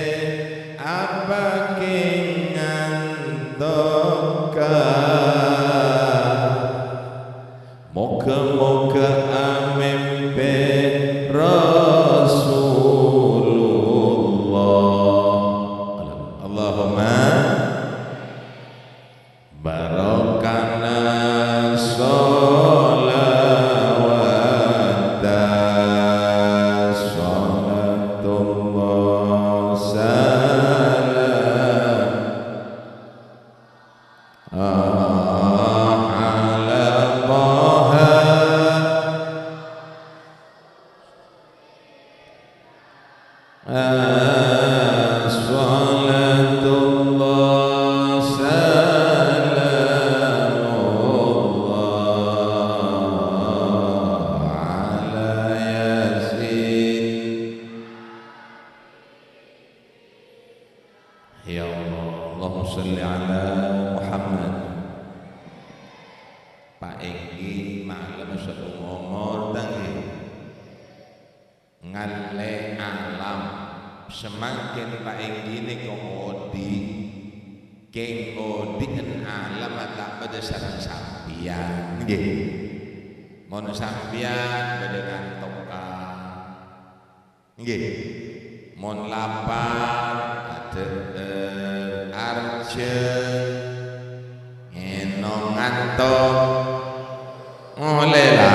apa kèng ngantoka? Moghâ-moghâ amèmpè Rasulullah. Allahumma barokana sholawata, shalatullah, salam ala Taha. Shalatullah, salamullah ala Yasin. Ya Allah, Allahumma sholli ala Muhammad. Paènggi malem sobung omor, ta' ngghi? Ngallè alam. Samangkèn paènggi nèka odi', kèng odi'en alam ta' bâdâ sareng sampèyan, ngghi. Mon sampèyan bâdâ ngantoka. Ngghi. Mon lapar, adhâ'âr, arjhâng, ngènom ngantok. Molè la.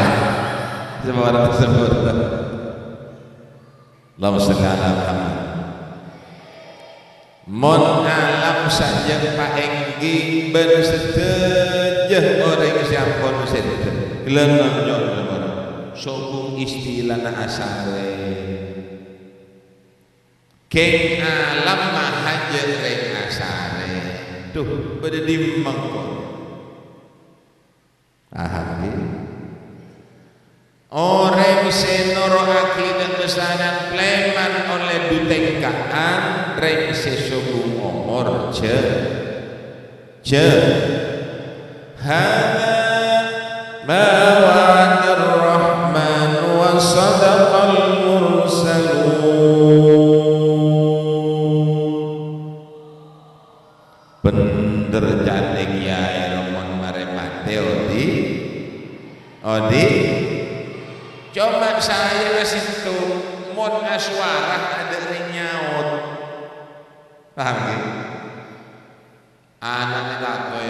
Sabârâng, sabârâng. Allahumma sholli ala Muhammad. Mon alam sajân paènggi bân sadhâjâ orèng sè ampon sèdhâ, ghellâ' nyo'on, sobung istilana asarè. Kèng alam mahajâ rèng asarè. Dhu, bâdâ dimma ko'? Paham, ghi? Orèng sè noro'aghi dhâ' bâsana palèman ollè dhu tèngka'an, rèng sè sobung omor jhâ-, jhâ-. Hadza ma wa'adar Rahman wa shadaqal mursalun. Bhender ca'na kèyaè, mon marè matè odi', odi'. Coma saèyana sèttong, mon asowara adâ' rèng nyaot. Paham, ghi? Ana'na tako'è,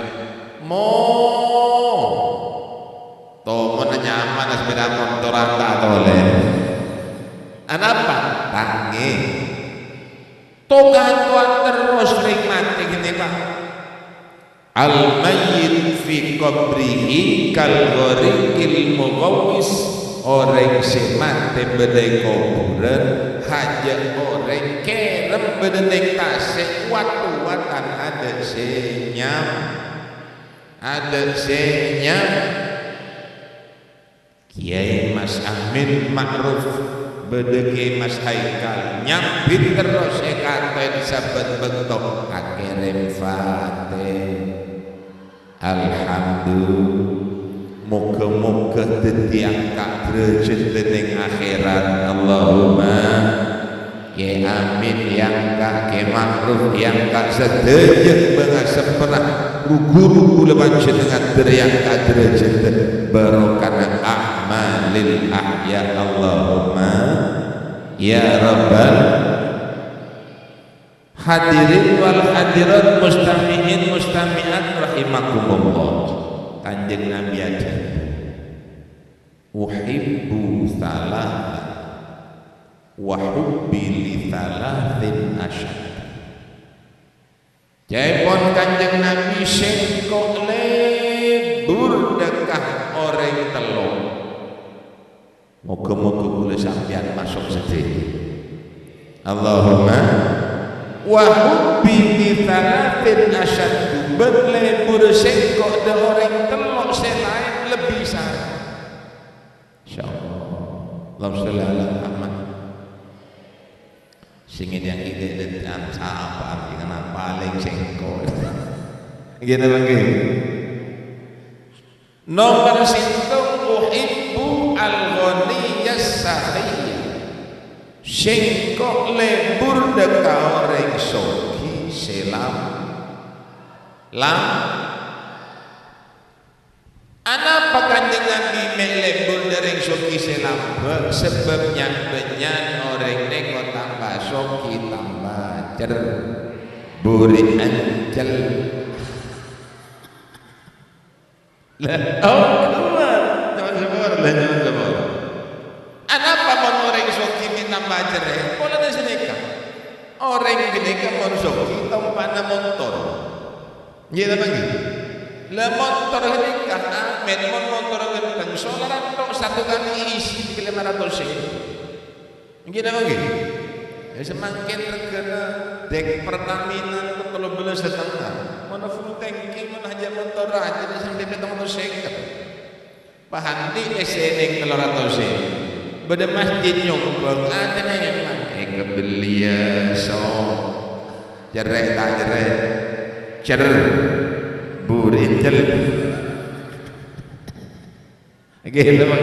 "Mo, tomonna nyamana sapèda motoran ta' tolè?" Anapa? Tangè. Tong-kantowan terros rèng matè ghânèka. Al-mayyit fi qabrihi kal ghariqil mughawwis, orèng sè matè bâdâ è kobhurân, hajâ orèng kèrèm bâdâ neng tasè', wat-watan adâ' sè nyam-, adâ' sè nyam-, Kèyaè Mas Amin Ma'ruf bâdâ Kèyaè Mas Haikal nyambit terros è katèn sabbhân bâkto akèrèm fatèh. Alhamdulillah. Moghâ-moghâ dhâddhi angka' dârâjhâddhâ neng akhèrat. Allahumma. Kè Amin èangka', Kè Ma'ruf èangka', sadhâjâ bângasepparna ru-ghuru kaulâ panjhennengngan dâri angka' dârâjhâddhâ barokana a'malil ahya. Allahumma ya rabbal. Hadirin wal hadirat, mustami'in mustami'at rahimakumullah. Kanjeng Nabi adhâbu, "Uhibbu thalatha." "Wa hubbi li thalathin asyad." Ca'èpon Kanjeng Nabi, "Sèngko' lebur dâ' ka orèng tello'." Moghâ-moghâ kaulâ sampèyan maso' sadhâjâ. Allahumma. "Wa hubbi li thalathin asyad." Bân lebur sèngko' dâ' orèng tello' sè laèn lebbi sarè. Insyaallah. Allahumma sholli ala Muhammad. Sing ini yang ini dan sapa yang kenal paling sengko. Gini lagi. Nomor sèttong, "Uhibbu al-ghaniyas sakhiyya." Sèngko' lebur dâ' ka orèng soghi sè lam-, lam-, Anapa Kanjeng Nabi mè' lebur dâ' rèng soghi sè lambâ'? Sabâb nya'-bânnya'an orèng nèko tamba soghi, tamba cer-, buri ancel. Lah, oh, kuat. Nyo'on sapora, lah, nyo'on sapora. Anapa mon orèng soghi mè' tamba cerrè? Polana sanèka. Orèng ghânèka mon soghi, tompa'na montor. Ngghi napa ngghi? Lah, montor ghânèka, amèn, mon montor ghenteng, solar tok satu kali isi lima ratus ebu. Ngghi napa ngghi? Ya, samangkèn regana dek Pertamina niku tello belas setengah. Mon full tangki, mon hajâ montor ajâ, sampai petang ratus sèket. Pahanti èssèna tello ratos è. Bâdâ masjid nyombhâng, atèna èman. Èkabelliyâ, so. Cerrè ta' cerrè? Cerrè. Buri encel. Gitu, Pak.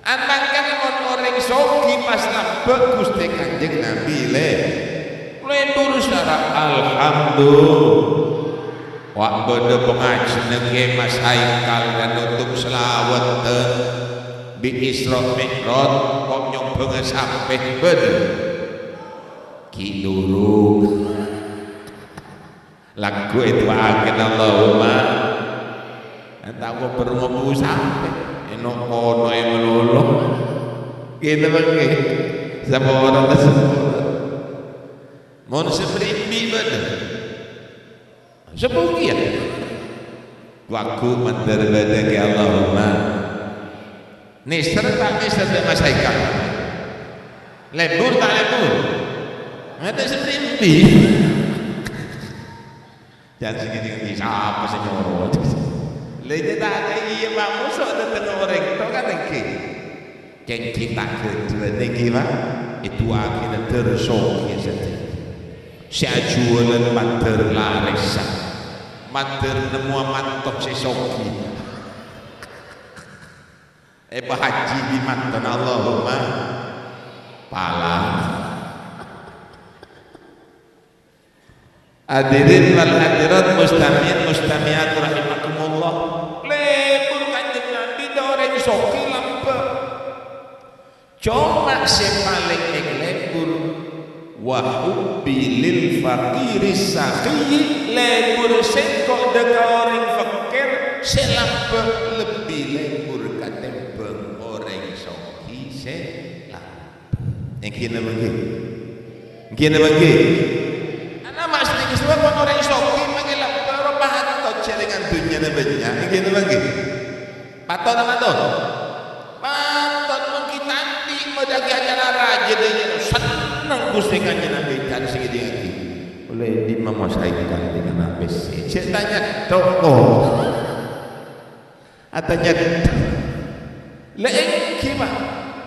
Anangkan mon orèng soghi pas lambâ' Ghustè Kanjeng Nabi, lè. Lebur sara, alhamdulillah. Wa' bâdâ pangajhina Kè Mas Haikal kanutup salawat bi' Isra Mi'raj, kok nyombhângnga sampè' bâdâ. Ghi' durung. Lagghu' èdu'aaghin Allahumma. Ènta' kobhâr ngobu sampè'. Èno' kono è malolo. Gitu mangkè. Sapora ta' sapora. Mon sè mrèmbi bâdâ. Sepugi ya? Wagu mandar bâdâ kè Allahumma. Nèser ta' nèser dâ' Mas Haikal? Lebur ta' lebur? Ngatè sè mimpi. Jan sè ngèdhing sapa sè nyoro? Lha, iyâ ta' iyâ, Pak, moso' dâteng orèng, to kan èngghi. Kèng ghi' ta' ghâdhuwân nèngghi, Pak, èdu'aaghinâ dâr soghi sadhâjâ. Sè ajhuwâlân mandâr larèssa, mandâr nemmowa manto sè soghi. Èpahajji bi' mantona, Allahumma pala. Hadirin wal hadirat, mustami'in mustami'at rahimakumullah. Lebur Kanjeng Nabi dâ' orèng soghi lambâ'. Coma sè palèng èkalebur, wa hubbi lil faqiris sakhiyyi, lebur sèngko' dâ' ka orèng fakir sè lambâ' lebbi lebur katèmbhâng orèng soghi sè lambâ'. Èngghi napa èngghi? Èngghi napa èngghi? Ana' mas nèka sabâb mon orèng soghi mangkè lambâ'. Nyana bânnya', èngghi napa èngghi? Patot ta' patot? Patot, mon ghi' ta' andi' madâ'âghi acara rajâ, dhâddhi senneng Ghustè Kanjeng Nabi, can sè ngèdingngaghi. Ollè dimma mosaik kan dengan habis. Cè' tanya toko. Atanya. La èngghi, Pak.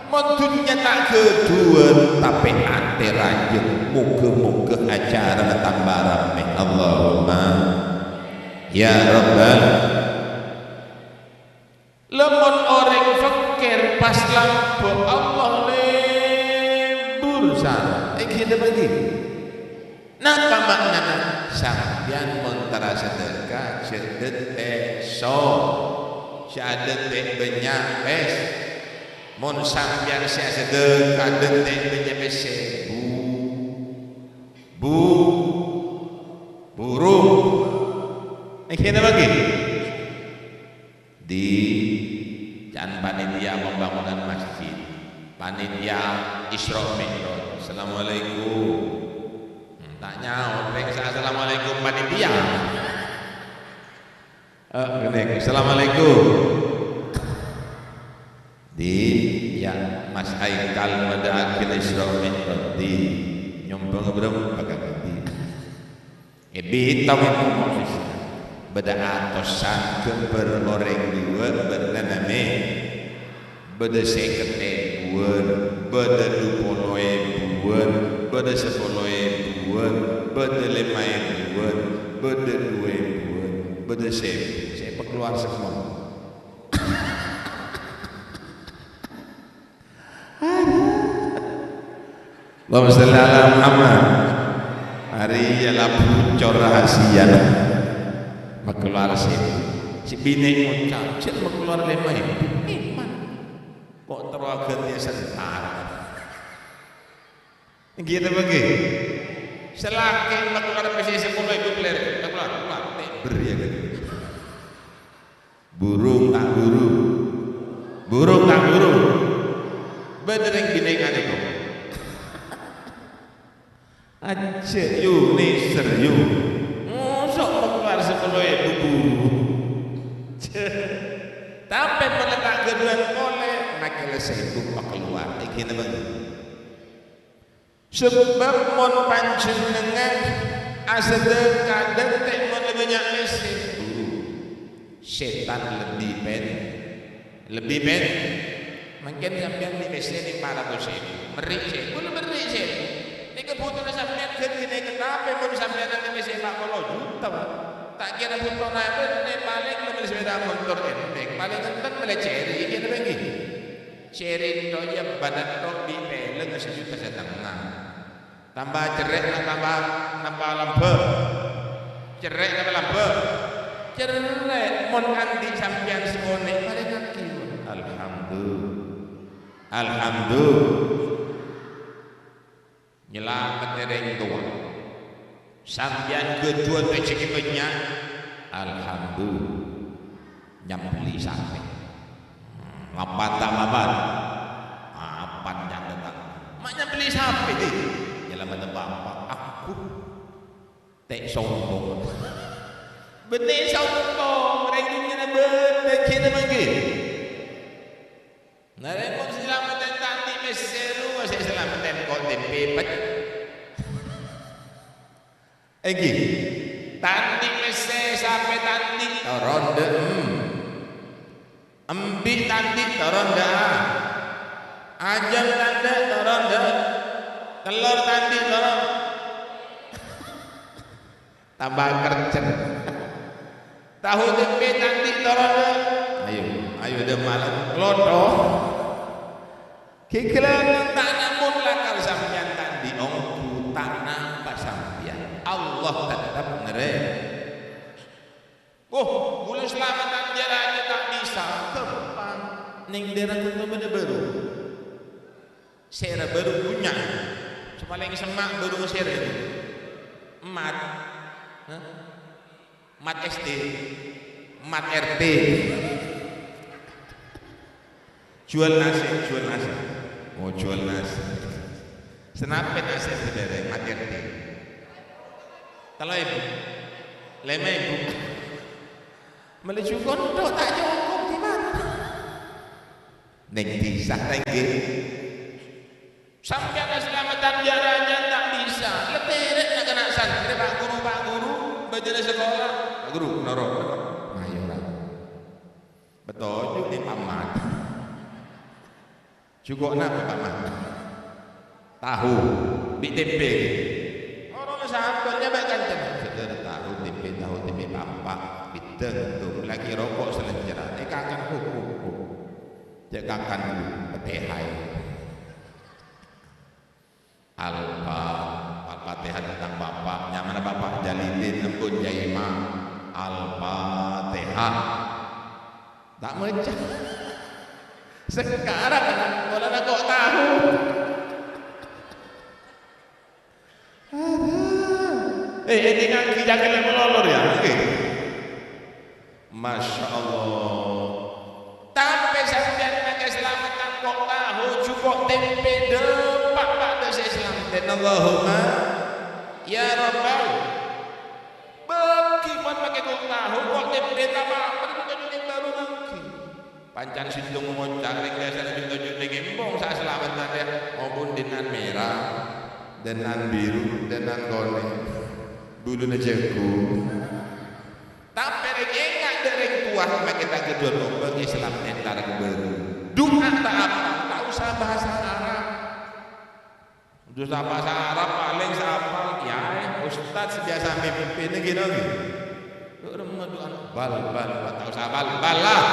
Mon dhunnya ta' ghâdhuwân, tapè atè rajâ. Moghâ-moghâ acarana tamba ramè. Allahumma ya Rabbal. Lamon orèng fakir pas lambâ' Allah lebur sara. Èngghi napa èngghi? Napa ma'nana? Sampèyan mon terra sedekah, jhâ' dântè' so, jhâ' dântè' bânnya' pes. Mon sampèyan sè asedekah dântè' bânnya' pes sèbu, bu, burung. Èngghi napa èngghi? Di can panitia pembangunan masjid, panitia Isra Mi'raj. Assalamualaikum. Hmm, ta' nyaot, rèng sa-, "Assalamualaikum, panitia." Eh, ngene, "Assalamualaikum." Di, ya, Mas Haikal madâ'âghi Isra Mi'raj, di, nyombang berapa kali di? È Bitong, bâdâ atosan ghâmbhâr orèng duwâ' bârnana mè'. Bâdâ sèket èbuwân, bâdâ dupolo èbuwân, bâdâ sapolo èbuwân, bâdâ lèma èbuwân, bâdâ duwâ èbuwân, bâdâ sèbu. Sè èpakalowar semma. Aduh. Allahumma shalli ala Muhammad. Arèya la bocor rahasiana. Makalowar sè, sè binè' ngoca', "Jhâ' makalowar lèma èbu." Iman. Kok terro aghântèya sentara. Èngghi napa èngghi? Sè lakè' makalowar pèssè sapolo èbu lèr. Makalowar, kalowar. Tèbèr ya kan. Burung ta' buru. Burung ta' buru. Bâdâ rèng binè' nganèko. Ajjhâ', yu, nèser, yu. Mosok makalowar sapolo èbu buru. Tapè mon la ta' ghâdhuwân polè, makè la sèbu makalowar. Èngghi napa èngghi? Sabâb mon panjhennengngan asadhâka dântè' mon la bânnya' pèssè, buru. Sètan lebbi pen-, lebbi pen-, mangkèn sampèyan bi' pèssè nèng empat ratus ribu, merri' sèbu, la merri' sèbu. Nèka bhutona sampèyan ghântèna nèka, tapè mon sampèyan andi' pèssè empat puluh juta, Pak. Ta' kèra bhutona bânnè, palèng la mellè sepèda motor entèng, palèng enten mellè cèrè', èngghi napa èngghi? Cèrè' tok, iyâ, bâdâ tok bi' pèlèng sajuta satengnga. Tamba cerrè' na tamba, napa lambâ'? Cerrè' napa lambâ'? Cerrè'. Mon andi' sampèyan sakonè', parèngaghi, Pak. Alhamdulillah. Alhamdulillah. Nyalamet rèng towa. Sampèyan ghâdhuwân rejhekkè bânnya'. Alhamdulillah. Nyambelli sapè. Hmm, mapan ta' mapan? Mapan, nyatetang. Ma' nyambelli sapè, di? Nyalamet bapa'. Aku. Tè' sombong. Bânnè sombong, rèng dhunnyana bâdâ, ghi' napa èngghi? Nah, rèng mon sè salameddhân ta' andi' pèssè rowa, sè salameddhân ko' tempe pet-, èngghi. Ta' andi' pèssè, sapè ta' andi', toron dâ' em-, embi' ta' andi', toron dâ' a-, ajâm ta' andi', toron dâ', tellor ta' andi', toron. Tamba kercen. Tahu tempe ta' andi' toron, dâ'. Ayo, ayo, dâ' malem. Lotho. Ghi' ghellâ' ta' nyamun lakar sampèyan ta' andi' ongghu, ta' napa sampèyan. Allah tetep nèrè. Oh, bulâ salameddhân jârèya ta' bisa. Ghâmpang. Neng daerah Kutubana bâru. Sèra bâru bânnya'. Sè palèng semma' bâru sèra. Mat. Hah? Mat S D. Mat R T. Jual nasi, jual nasi. Oh, jual nasi. Sanapè nasi sè dâreng, Mat R T? Tello èbu. Lèma èbu. Mellè jhuko' tok ta' cokop, dimma? Neng dhisa, neng ngghi. Sampèyan aslamedhân jâ-rajâ ta' bisa. Lètèrè' na'-kana' santrè, Pak Guru, Pak Guru, bâjâna sakola. Pak Guru, noro', noro'. Mayu, ra. Bâtoju' nè' pammat. Jhuko' napa, Pak Mat? Tahu, bi' tempe. Orana sabâ nyabâ' kancana. Sekedar tahu, tempe, tahu, tempe, pampa', bidang, tu, lagi roko' salenjera. Eh, kakan, hu, hu, hu. Cè' kakan, petehae. Alfa, Al-Fatihah tentang Bapak. Nyamana Bapak Jalidin, Embun Jaima. Al-Fatihah. Ta' maca. Sakarang anak polana kok tahu. Aduh. Eh, èdingngaghi jâgâ lè malolo, yâ. Oke. Masya Allah. Tapè sampèyan makè slamet kok tahu, jhuko' tempe, dâpa' bâdâ sè slamet. Allahumma ya Rabbal. Bâgi mon makè kok tahu, kok tempe ta' apa-apa, jhuko' jhuko' baru lagi. Pancèn sèttong ngoca' rèng dâsar jhuko'-jhuko' nèng embong sa' slamet tadâ', maupun dhinnan mèra, dhinnan biru, dhinnan konèng, buluna jhâghung. Tapè rèng enga' dâ' rèng towa makè ta' ghâdhuwân obâ Islam entar ka bâru. Du'a ta' apa, ta' osa bhâsa Arab. Du'a bhâsa Arab palèng sè apal, yâ, ustad sè biyasa mimpin ghi, ghi. Du'a remma du'a bal, bal, ta' osa bal, bal lah.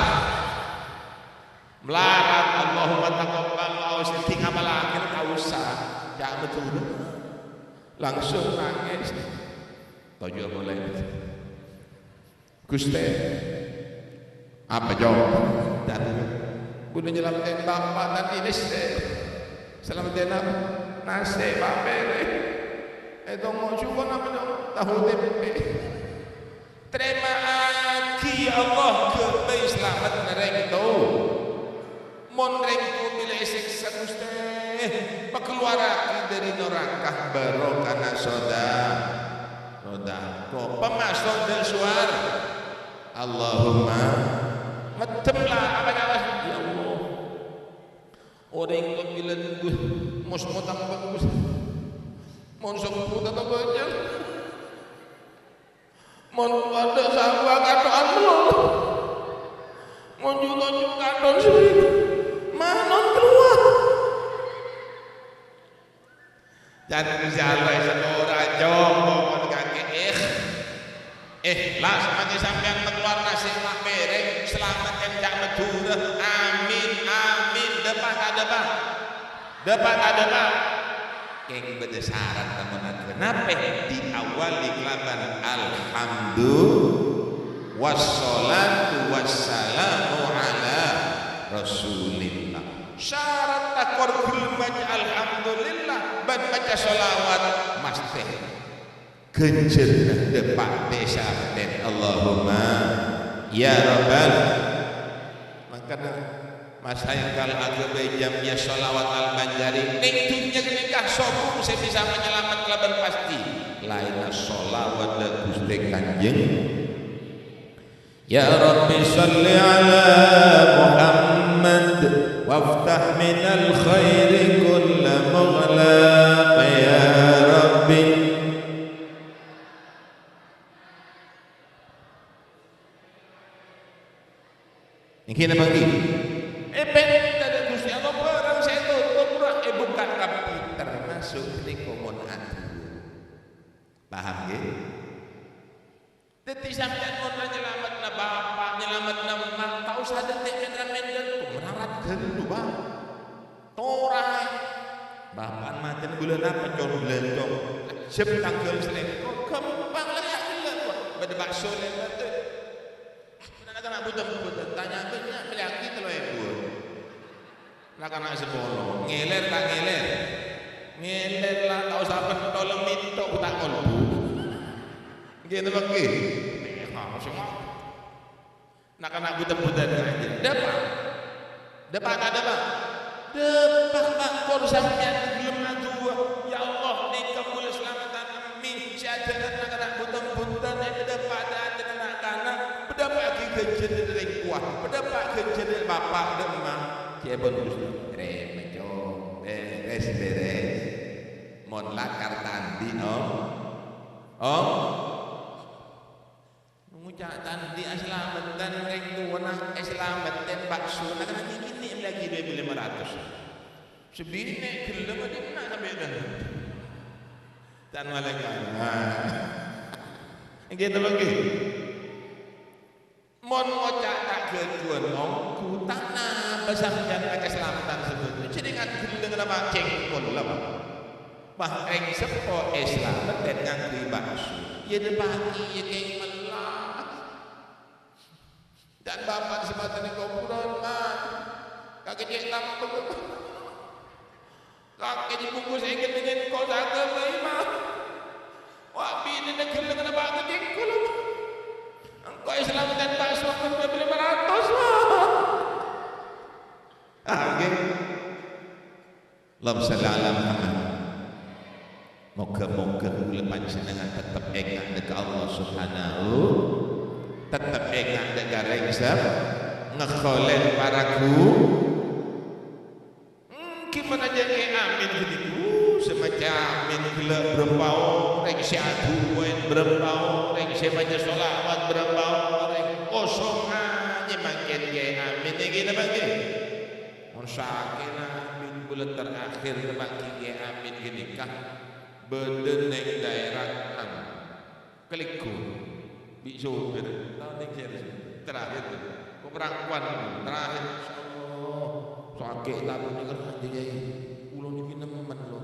Mlarat, Allahumma taqabbal, wa ausidhi ngapalaghi, ta' osa. Jhâ' Madhurâ. Langsung nangès. Toju' molè. Ghustè, apa, Cong? Dâri, kaulâ nyalameddhi bapa' tadi nèssè. Salameddhi apa? Nasè' papèrè. Ètongo' jhuko' napa, Cong? Tahu tempe. Tarèma'aghi, ya Allah, ghâbây salamet rèng towa. Mon rèng towa bilâ èsèksa, Ghustè, pakalowar aghi dâri naraka barokana soda-, sodako, pamaso' dâ' sowar. Allahumma, ngeddhem la apa nyawa, ya Allah. Orèng towa bilâ nunggu mos-mos tambang, Ghustè. Mon sobbhu ta' bâjâ. Mon padâ sawah kathon melolo. Mon jhuko' jhuko' kathon sè manon kalowar. Jhâ' Ghustè Allah èsapora, jhâ' mon kakè ikh-, ikhlas, mangkè sampèyan makalowar nasè' ma' bèrèng, salamet enjâ' Madhurâ. Amin, amin. Dâpa' ta' dâpa'? Dâpa' ta' dâpa'? Kèng bâdâ sarat, tamonaghâ. Napè? Diawali kalabân alhamdu-, wassalatu wassalamu ala Rasulillah. Sarat takor gelem maca alhamdulillah bân maca sholawat, mastè. Ghânjhârânna dâpa' dâ' sampèyan. Allahumma ya Rabbal. Mangkana, Mas Haikal aghâbây jam'iyah sholawat Al-Banjari. Neng dhunnya ghânèka sobung sè bisa manyalamet kalabân pastè. Laènna sholawat dâ' Ghustè Kanjeng. Ya Rabbi shalli ala Muhammad, waftah minal khairi kulla mughlaq, ya Rabbi. Èngghi napa èngghi? Èpènta dâ' Ghustè Allah, bârâng sè ètotop, ra, èbukka' kabbhi, termasuk ghânèka mon adhuwâ. Paham, ngghi? Dhâddhi sampèyan mon nyalametna bapa', nyalametna emma', ta' osa dhâddhi mènter-mènter, mlarat ghâllu, Pak. Toraè. Bapa'na matè bulân apa, Cong? Bulân, Cong. Jhep tangghâl salèngko, ghâmpang la ya ghellâ', Pak. Bâdâ bakso lèbât. Bâdâ na'-kana' bhudhân-bhudhân, tanya bânnya', mellèyaghi tello èbu. Na'-kana' sapolo, ngèlèr ta' ngèlèr? Ngèlèr la, ta' osa pentol, mènto' ta' kolbu. Ngghi napa ngghi? Eh, ha, sè ngono. Na'-kana' bhudhân-bhudhân ngajhi. Dâpa'. Dâpa' ta' dâpa'? Dâpa', Pak, mon sampèyan ghellem adu'a. Ya Allah, nèka bulâ salameddhân èmmè, sè ajhârân na'-kana' bhudhân-bhudhân, èpadâpa' dhâteng na'-kana', padâpa'aghi Padâpa ghânjhârân bapa' dâ' emma'. Cè'èpon Ghustè. Rèma, Cong. Bèrès, bèrès. Mon lakar ta' andi', Om. Om. Ngoca' ta' andi' asalameddhân rèng towana, èsalameddhân bakso, na' kana' kènè' laghi' duwâ èbu lèma ratos. Sè binè' ghellem adinna' sampè' tan. Tan malaikat. Nah. Èngghi napa èngghi? Mon ngoca' ta' ghâdhuwân ongghu, ta' napa sampèyan ka kasalameddhân sè bâdâ. Jhâ' rèng ghelleng napa cèngkol la, Pak? Bâh, rèng seppo èsalameddhân ngangghuy bakso. Yâ dâpa'aghi, yâ kèng mella. Can bapa' sè matè neng kobhurân, man. Kakè cè' tambhâ. Kakè dibungkus èngghi dengan kol saghâbây, man. Wa' binèna ghelleng napa' ka cèngkol, man. Engko' èsalameddhân bakso duwâ èbu lèma ratos, man. Ah, ngghi. Allahumma shalli ala Muhammad. Moghâ-moghâ kaulâ panjhennengngan tettep enga' dâ' ka Allah Subhanahu, tettep enga' dâ' ka rèng sè ngèkholè para ghu-, hmm, gimana jâ' Kè Amin ghâni, uh, sè maca Amin ghellâ' bârâmpa orèng, sè adu'âin bârâmpa orèng, sè maca sholawat bârâmpa orèng, kosong ajâ mangkèn Kè Amin nèka napa ngghi? Mon sakèna Amin bulân terakhir napa ngghi Kè Amin ghânèka bâdâ neng daerah Am-, Kalègghu. Bi' sopir, tao neng sèra sopir. Terakhir, ko' perangkowan, terakhir. Insyaallah, sakè' tabu'na kèra, Kèyaè. Kaulâ nèka nemmen, lho.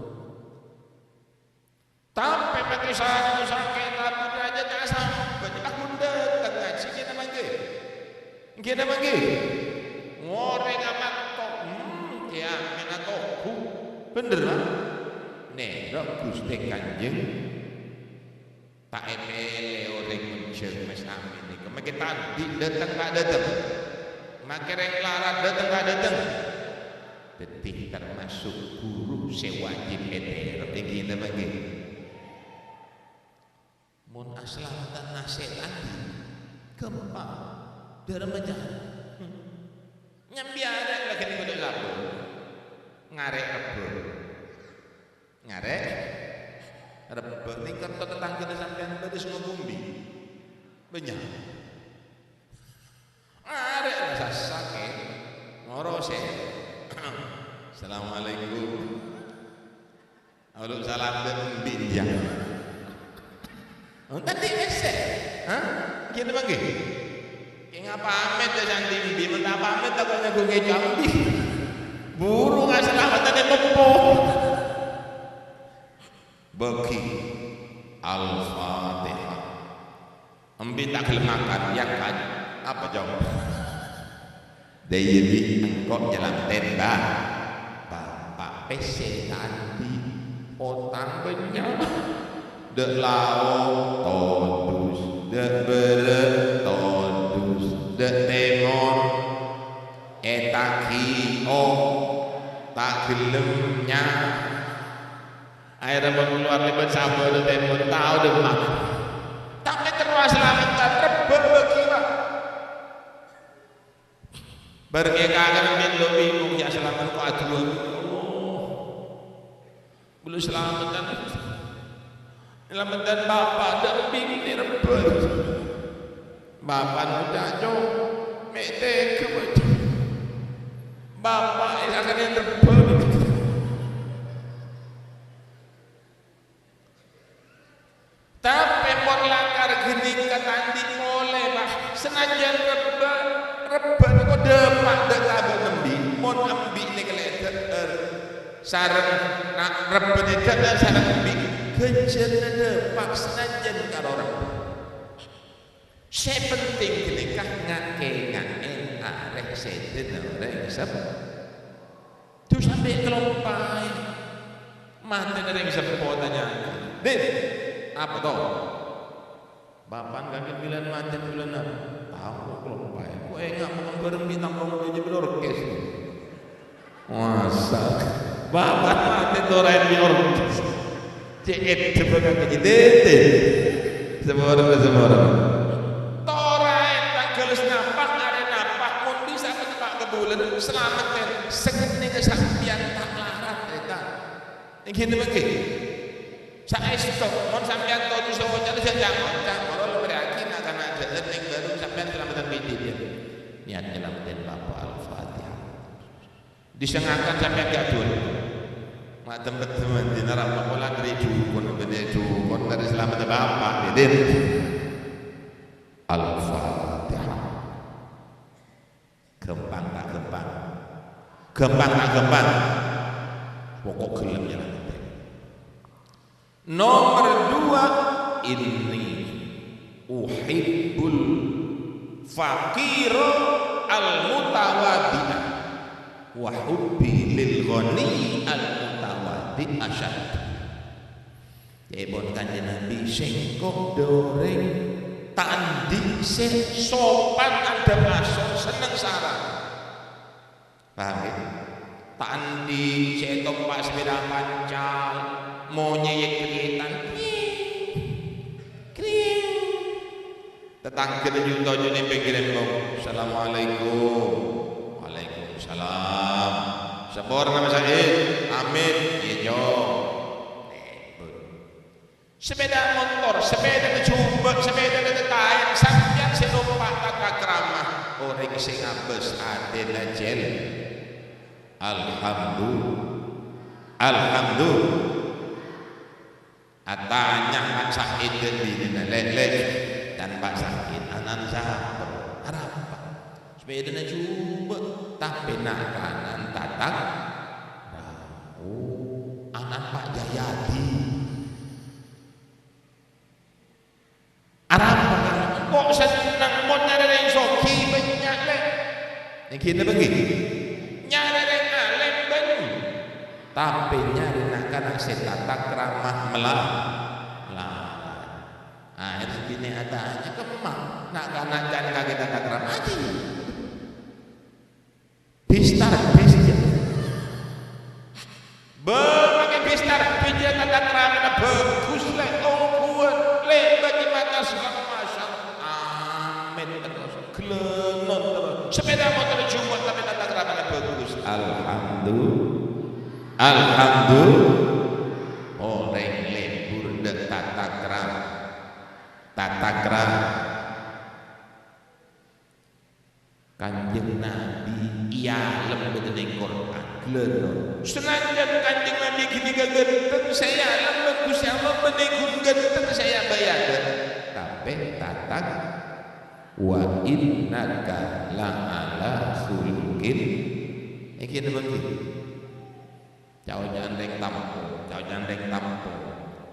Tapè makè sareng sakè' tabu' rajâ ta' sampè', pas mon dâteng ngajhi, ngghi napa ngghi? Ngghi napa ngghi? Ngorèng amanto, hmm, kèya mèna tobu. Bhender, Pak? Nèro Ghustè Kanjeng. Ta' èpèlè orèng ngonjhâng mès Amin nèko. Makè ta' andi' dâteng ta' dâteng. Makè rèng larat dâteng ta' dâteng. Dhâddhi termasuk ghuru sè wajib ètèrep, èngghi napa ngghi? Mon asalameddhân nasè' ta' andi', ghâmpang. Dârâmma carana. Nyambi arè' laghi' nèko dâ' lambung. Ngarè' rebbhâ. Ngarè' rebbhâ. Nèng ka'dinto tatangghâna sampèyan bâdâ sè ngobu embi'? Bânnya'. Arè' la sassa, Kè. Ngorosè. Assalamualaikum. Alu salam dâ' embi' jâ. Oh, tadâ' pèssè. Hah? Ghi napa ghi? Kèng apamèt jâ sè andi' embi', mon ta' pamèt tako' nyanggu kèca embi'. Buru kasalameddhân ètempo. Bâgi Al-Fatihah. Embi' ta' ghellem makan, yakan. Apa, Cong? Dâ' iyâ, Bi', engko' nyalameddhân, Bâ. Bapa' pèssè ta' andi', otang bânnya'. Dâ' lao' todus, dâ' bârâ' todus, dâ' tèmor ètaghi, oh, ta' ghellem nya. Akhèrra mon kalowar lèbât sabâna tèmor, tao dâmma. Tapè terro asalameddhân, rebbhâ bâgi, Pak. Bâreng èkangen mèlo bingung, ya salamet ko' adu'a, ya Allah. Belum salameddhân. Salameddhân bapa', dâ' bingung nè rebbhâ. Bapa' ngoca', "Cong, mè' tèghâ, Pak, Cong." Bapa' èkangen rebbhâ. Tapè mon lakar ghânèka ta' andi' polè, Pak. Sanajjân rebbhâ, rebbhâ nèko dâpa' dâ' ka abâ' embi'. Mon embi' nèka lè' dâ'âr sareng, na-, rebbhâ nè dâ'âr sareng embi', ghânjhârânna dâpa' sanajjân karo rebbhâ. Sè penting ghânèka nga'-kènga'è arè sèdhâna orèng sep-, Jhâ' sampè' kalompaè. Matèna rèng seppo tanya, "Din, apa to?" "Bapa'na kakè bilân matè bulân apa?" "Tao, kalompaè. Ko' enga' mon bâreng bi' tampong jâ' bilorkes." Masa. Bapa'na matè toraèn bilorkes. Cè' èdhep kakè dâdâ. Saporana, saporana. Toraèn ta' ghâlus napa, arè napa, salamet, sè kennengnga sampèyan ta' larat, tarètan. Èngghi napa èngghi? Saèsto, mon sampèyan todus oca'na jhâ' ca'-ngoca', mara la marèyaghi na'-kana' jhâ' neng bârung sampèyan salameddhân bi' dhibi'. Niat nyalameddhin bapa'. Al-Fatihah. Disengakan sampèyan ghi' adhuwâ. Ma' tempeddhâ mandhina ra pokola dhâri dhukon, bânnè dhukon dhâri salameddhâ bapa', ghi, Din. Al-Fatihah. Ghâmpang ta' ghâmpang? Ghâmpang ta' ghâmpang? Pokok ghellem nyalameddhi. Nomer dua, inni uhibbul faqira al-mutawadhi'a wa hubbi lil ghani al-mutawadhi' asyad. Ca'èpon Kanjeng Nabi, "Sèngko' dhâ' orèng ta' andi' sè sopan adhâp asor, senneng sarana." Paham, ghi? Ta' andi' sè ètompa' sepeda pancal, monyèyè krètan. Kriing, kriing. Tatangghâna ju-, toju' neng pèngghir embong. "Assalamualaikum." "Waalaikumsalam." "Saporana, Mas Said?" "Amin." "Iyâ, Jo." Sepeda motor, sepeda jhubâ', sepeda tataèn, sampèyan sè nompa' tata krama. Orèng sè ngabâs atèna jhâl. Alhamdu-, Alhamdu-, Atanya Pak Said ka binèna, "Lè', Lè', can Pak Said, ana'na sapa?" "Arapa?" "Sepedana jhubâ', tapè na'-kana'na tatak." "Oh, ana'na Pak Jayadi." "Arapa, Kang?" "Engko' senneng mon nyarè rèng soghi bânnya', Lè'." Èngghi napa èngghi? Nyarè rèng alèm bânnya'. Tapè nyarè na'-kana' sè tata krama mela-, melarat. Akhèr binè atanya, "Kemma na'-kana' can kakè tata krama?" "Ajiyâ." Bis tarbis, jâ. Bâ, makè bis tarbis, jâ, tata kramana bhâghus, Lè'. Ongghuwân, Lè', bânnè mata sèra, masyaallah. Amin terros. Ghellânon terros. Sepeda motor jhubâ' tapè tata kramana bhâghus. Alhamdulillah. Alhamdulillah. Orèng lebur dâ' tata krama. Tata krama. Kanjeng Nabi èalem bâdâ neng Qur'an, ghellânon. Sanajjân Kanjeng Nabi ghânèka ghânteng, sè èalem bân Ghustè Allah bânnè ghun ghânteng sè èabâ' èadâ'. Tapè tata, "Wa innaka la'ala khuluqin." Èngghi napa èngghi? Ca'-oca'an rèng tampo, ca'-oca'an rèng tampo.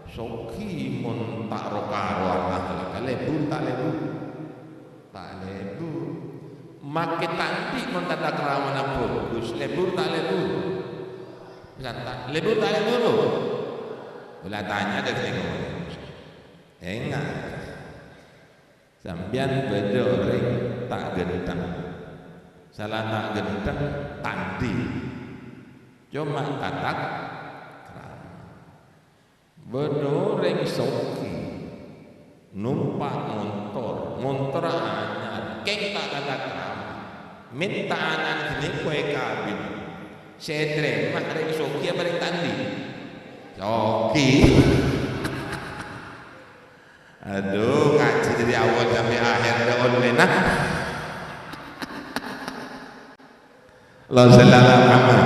Soghi mon ta' ro-karowan akhlakka, lebur ta' lebur? Ta' lebur. Makè ta' andi' mon tata kramana bhâghus, lebur ta' lebur? Santa-, lebur ta' lebur, Bu? Kaulâ tanya dâ' kèngèng. Enga'. Sampèyan bâdâ orèng ta' ghânteng. Sala ta' ghânteng, ta' andi'. Coma tata krama. Bâdâ orèng soghi, nompa' montor, montorra anyar, kèng ta' tata krama. Mènta ana'na ghânèka èkabin. Sè ètarèma rèng soghi apa rèng ta' andi'? Soghi. Adu, ngajhi dâri awal sampè' akhèr dâ' ollèna. Allahumma shalli ala Muhammad.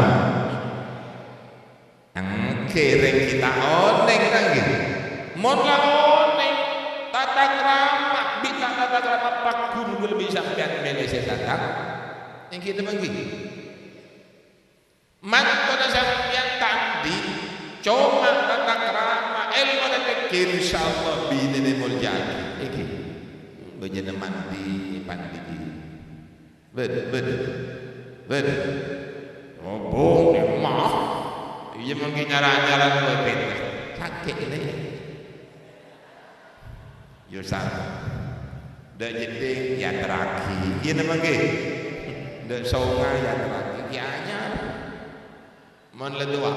Èngghi rèng ghi' ta' onèng, ta' èngghi? Mon la onèng, tata krama, bi' ta' tata krama pagghun ghulâ bi' sampèyan mèlè sè tata. Èngghi napa èngghi? Mantona sampèyan ta' andi', coma tata krama, èlmona tèngghi, insyaallah binèna èmolja'aghi. Èngghi. Bâjâna mandi, pandi. Bâdâ, bâdâ. Bâdâ. Obong, maaf. Iyâ, mangkè nyara-nyara kowe bhender. Sakè', Lè'. Yo, sa-, dâ' jeddhing èyaterraghi. Iyâ, napa èngghi? Dâ' sènga' èyaterraghi. Ghi' anyar. Mon la towa.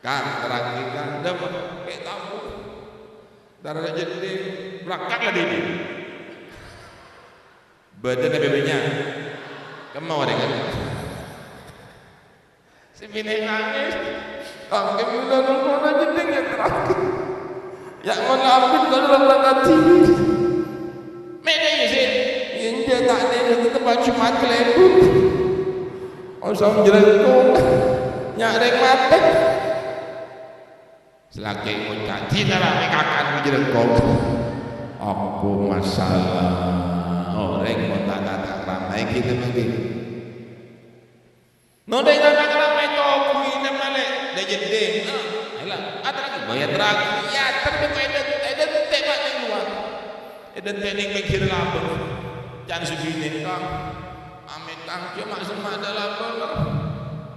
Kang, terraghi, Kang. Dâ' mon, kè' tabu. Dâ' jeddhing, berangkat la dini. Bâdâ napa bânnya'? Kemma orèng. Sè binè' nangès. Angkè bilâ nongkola jendhing ya terang. Ya' mon abit kalau rata tadi. Mènè ya sih. Injak tak nènè tetep Jumat kalèbur. Osong jerengkong. Nya' rèng matè. Salakè ngoca', "Dina ramè kakan jerengkong." Apa masalah? Orèng mon ta' tata krama, ghi' mangkèn. Nodeng tata krama ètoghuwi nèm malè, la jendhing. Ah, ella, aterraghi, bâ èaterraghi. Èater bhâko èdhâ-, èdhântè' ma' neng lowar. Èdhântè' neng pèngghir labâng. Can sè binè', "Kang, amit, Kang, coma semma' dâ' labâng, Kang.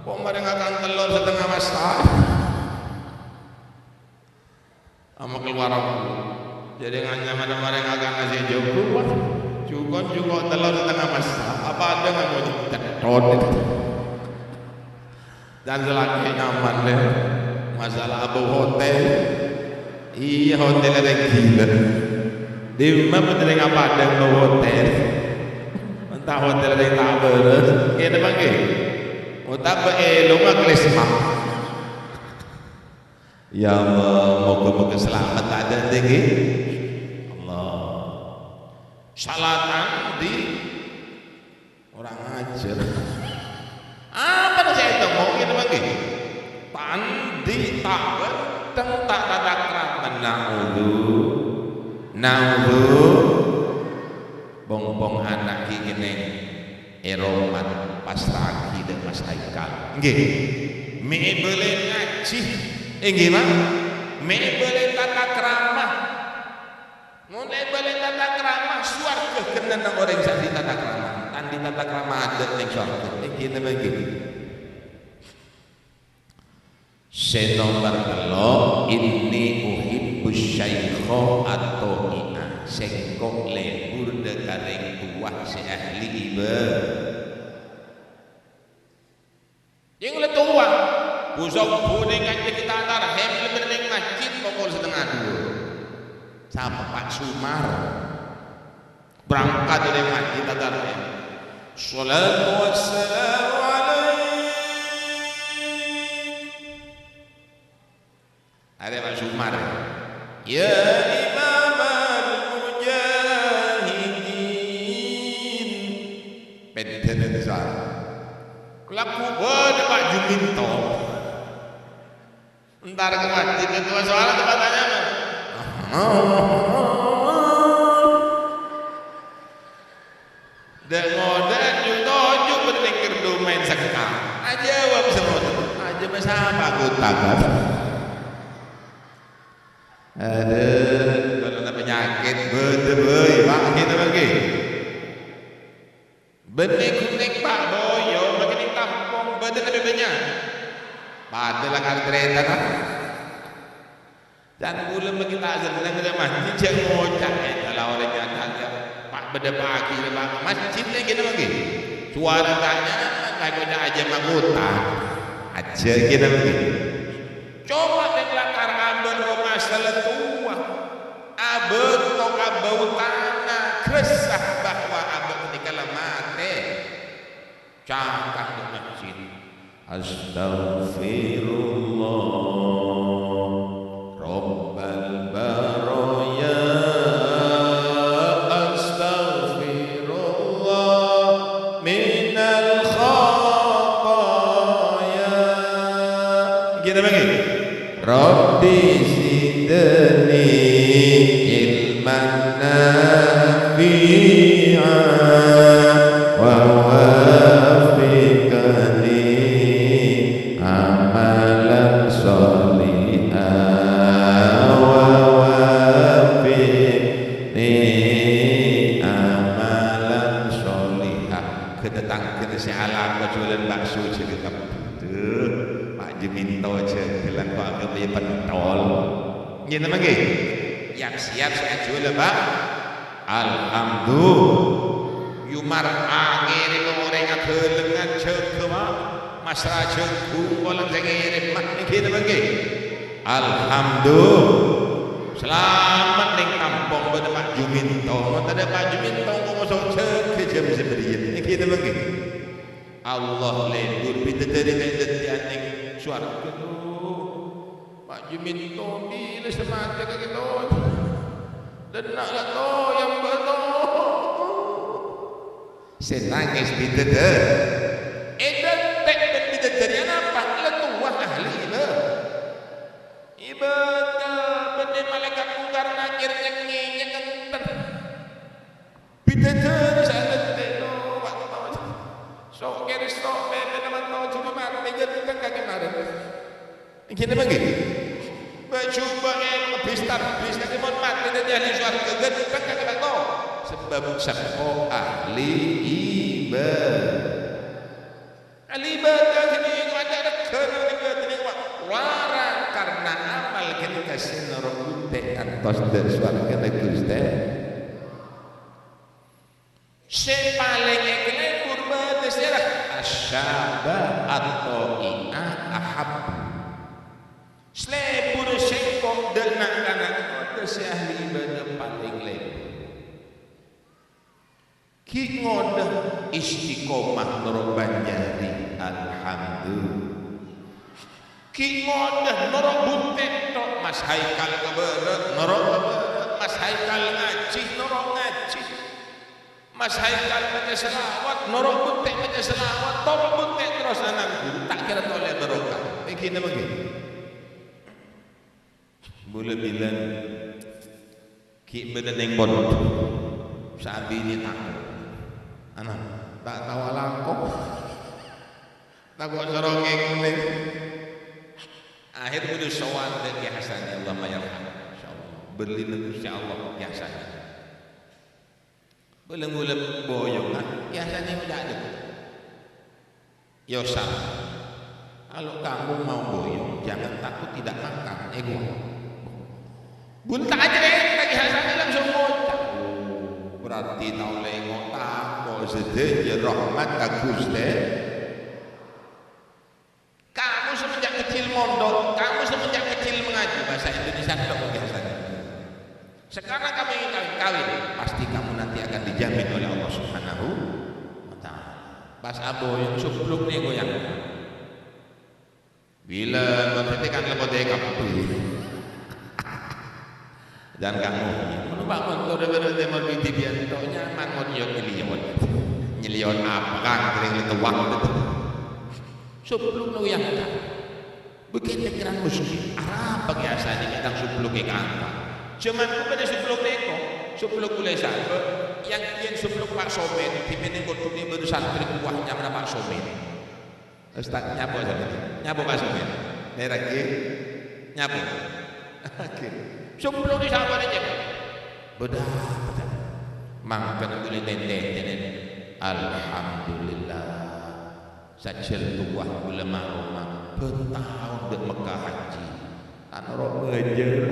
Kok marènga Kang tellor satengnga massa." Ama kalowar aku. Jadi nganyamana marènga Kang nasi jagung, Pak. Jukon-jukon tellor satengnga massa. Apa ada nggak mau cetot? Dan salakè nyaman deh. Masalah abâ' hotel. Iyâ, hotel ada gila. Dimma penting apa ada mau hotel? Entah hotel ada yang tak beres. Kena bangke. Otabâ èlongnga klesma. Ya Allah, moga-moga selamat ada deh, nggih. Allah. Salatan di orang ajar. Apa sè ètemmo ngènè mangkèn? Pandi ta' bhâdhân ta' tata krama. Naudzu, naudzu. Bong-bong ana' ghi' kennèng èromat, pas taghi dâ' Mas Haikal. Ngghi. Mè' èbâlâi ngajhi. Èngghi, Ma'? Mè' èbâlâi tata krama. Mon èbâlâi tata krama, sowarghâ kennengnganna orèng sè andi' tata krama. Andi' tata krama adâ' neng sowarghâ. Èngghi napa èngghi? Sè nomer tello', inni uhibbus syaikha at-thawi'a. Sèngko' lebur dâ' ka rèng towa sè ahli iba-, Cè' la towa, bu-, sobbhu neng kanca kita tarhim lebur neng masjid pokol satengnga duwâ'. Sapa? Pak Sumar. Berangkat dâri masjid tarhim. Shalatu wassalamu alaik. Arè Pak Sumar. Ya Imamal Mujahidin. Pendhâna soal. Lagghu bâdâ Pak Juminto. Entar ka masjid, ketua soal tempat tanya, Mas. Dâ'-ngodâ'ân ju-toju' bânnè kerdu maèn sengka. Ajâwâb sè ngono. Ajâ mè' sapa ghutang, kan? Adâ', kalau ada penyakit, bâdâ bhâi, Pak, gitu, Pak, ngghi. Bânnè ghun neng Pak Boyo, bânnè neng kampong, bâdâ lebbi bânnya'. Padâ la kartrètan, ah. Can kaulâ mangkèn ta' senneng rè masjid, jhâ' ngoca', "Eh, dâla orèng nyata, ya. Pak, bâdâ pagi rè, Pak." Masjid rè kènè mangkèn. Suara tanya, kaè ngoca' ajâ makota. Ajâ kènè mangkèn. Coma rèng lakar ambâ' roma sè la towa. Abâto abâutana, ghâssa bahwa abâ' ghânèka la matè. Cangkang dâ' masjid. Astaghfirullah, Rabbal baraya. Astaghfirullah, minal khataya. Gini, bagi. Rabbi zidni ilman nafi'a wa wafiqni amalan sholiha wa wafiqni amalan sholiha. Ke tetangga sè alako jualan bakso jâgâ kabbhi. Duh, Pak Juminto jâgâlan kok anggep ya pentol. Ngghi, napa ngghi? Yap-siyap sè ajual, Pak. Alhamdulillah. Yumar angèrèm orèng aghâlângan jâgâ, Pak. Mas Raja Gungkolan sè ngèrèm, Pak. Ngghi, napa ngghi? Alhamdulillah. Salamet neng kampong bâdâ Pak Juminto. Mon tadâ' Pak Juminto, kok mosok jâgâ jam sabâriyâ. Ngghi, napa ngghi? Allah lebur bidadari ta' dhâddhiyâ neng sowarghâ, to. Pak Juminto bilâ sè matè kakè, to. Dhenna' la, to, yâ, mbâ', to. Sè nangès bidadari. Èdhântè' bân bidadari anapa? La towa ahli iba-, ibadah. Bânnè Malaèkat Mungkar Nakir nyengngè, nyengngè ghânten. Bidadari sè adhântè', to, Pak, to. Sok kèra sok pèpèna, to, jhubâ' matè ghânten kakè marèn. Èngghi napa èngghi? Bâ' jhubâ' èngebis-tarbis kakè mon matè dhâddhi ahli sowarghâ, ghânten kakè, Pak, to. Sabâb sèngko' ahli iba-, ahli ibadah ghânèka, adâ' regghâna ning bâdânna, Pak. Warang karna amal ghânèka sè noro' bhuntè' kantos dhâ' sowarghâna Ghustè. Sè palèng èkalebur bâdâ sèra, asyaba atau i'a ahab. Salebur sèngko' dhâ' na'-kana' bâdâ sè ahli ibadah palèng lebur. Ghi' ngodâ istiqomah noro' bânjâri, alhamdulillah. Ghi' ngodâ noro' bhuntè' tok, Mas Haikal ka bârâ', noro' ka bârâ', Mas Haikal ngajhi, noro' ngajhi. Mas Haikal maca selawat, noro' bhuntè' maca selawat, toro' bhuntè' terros anangghu, ta' kèra tolè barokah. Èngghi napa èngghi? Bulâ bilân ghi' bâdâ neng pondhuk, sè abinè tako'. Ana, ta' tao alako. Tako' soro ngèngèng. Akhèr bulâ sowan dhâ' Kè Hasan, Allahumma yarham. Insyaallah. Bellina Ghustè Allah Kè Hasan. Bulâ-bulâ boyongan, Kè Hasan nèko ca'na, "Yo, San, kalau kamu mau boyong, jangan takut tidak makan, eh, gua." Bun ta' acarèta, Kè Hasan langsung ngoca'. Oh, berarti tao lèngo tako' sadhâjâ rahmat ka Ghustè. Kamu semenjak kecil mondok, kamu semenjak kecil mengaji, bahasa Indonesia tok biasanya. Sekarang kamu ingin kawin, kawin, pasti kamu nanti akan dijamin oleh Allah Subhanahu wa Ta'ala. Pas aboyong, subluk nèko yang. Bilâ maksudnya kan lemot deh kamu. Dan kamu, mon numpak montor dâri Timor Pidie biyen tok nyaman, mon yo nyelliyon. Nyelliyon apa kan, kering letewang gitu. Subluk no yang kan. Bikin pikiran musyrik. Arapa biasanya kita subluk ke angka. Cuman ku pada subluk neko, subluk mulai sahabat, yang kian subluk Pak Somen, di mana kodune baru santri kuahnya mana Pak Somen. Ustaz, nyapo sampeyan? Nyapo, Pak Sopyan? Nèrèk, ngghi? Nyapo? Oke. Subluk nèko sapa nèko? Bedah, bedah. Mangkana bulâ tèntè, tèntè. Alhamdulillah. Sajjhâl towa bulâ maroma. Bhâtaon dâ' Mekkah haji. Anoro' bâjâr.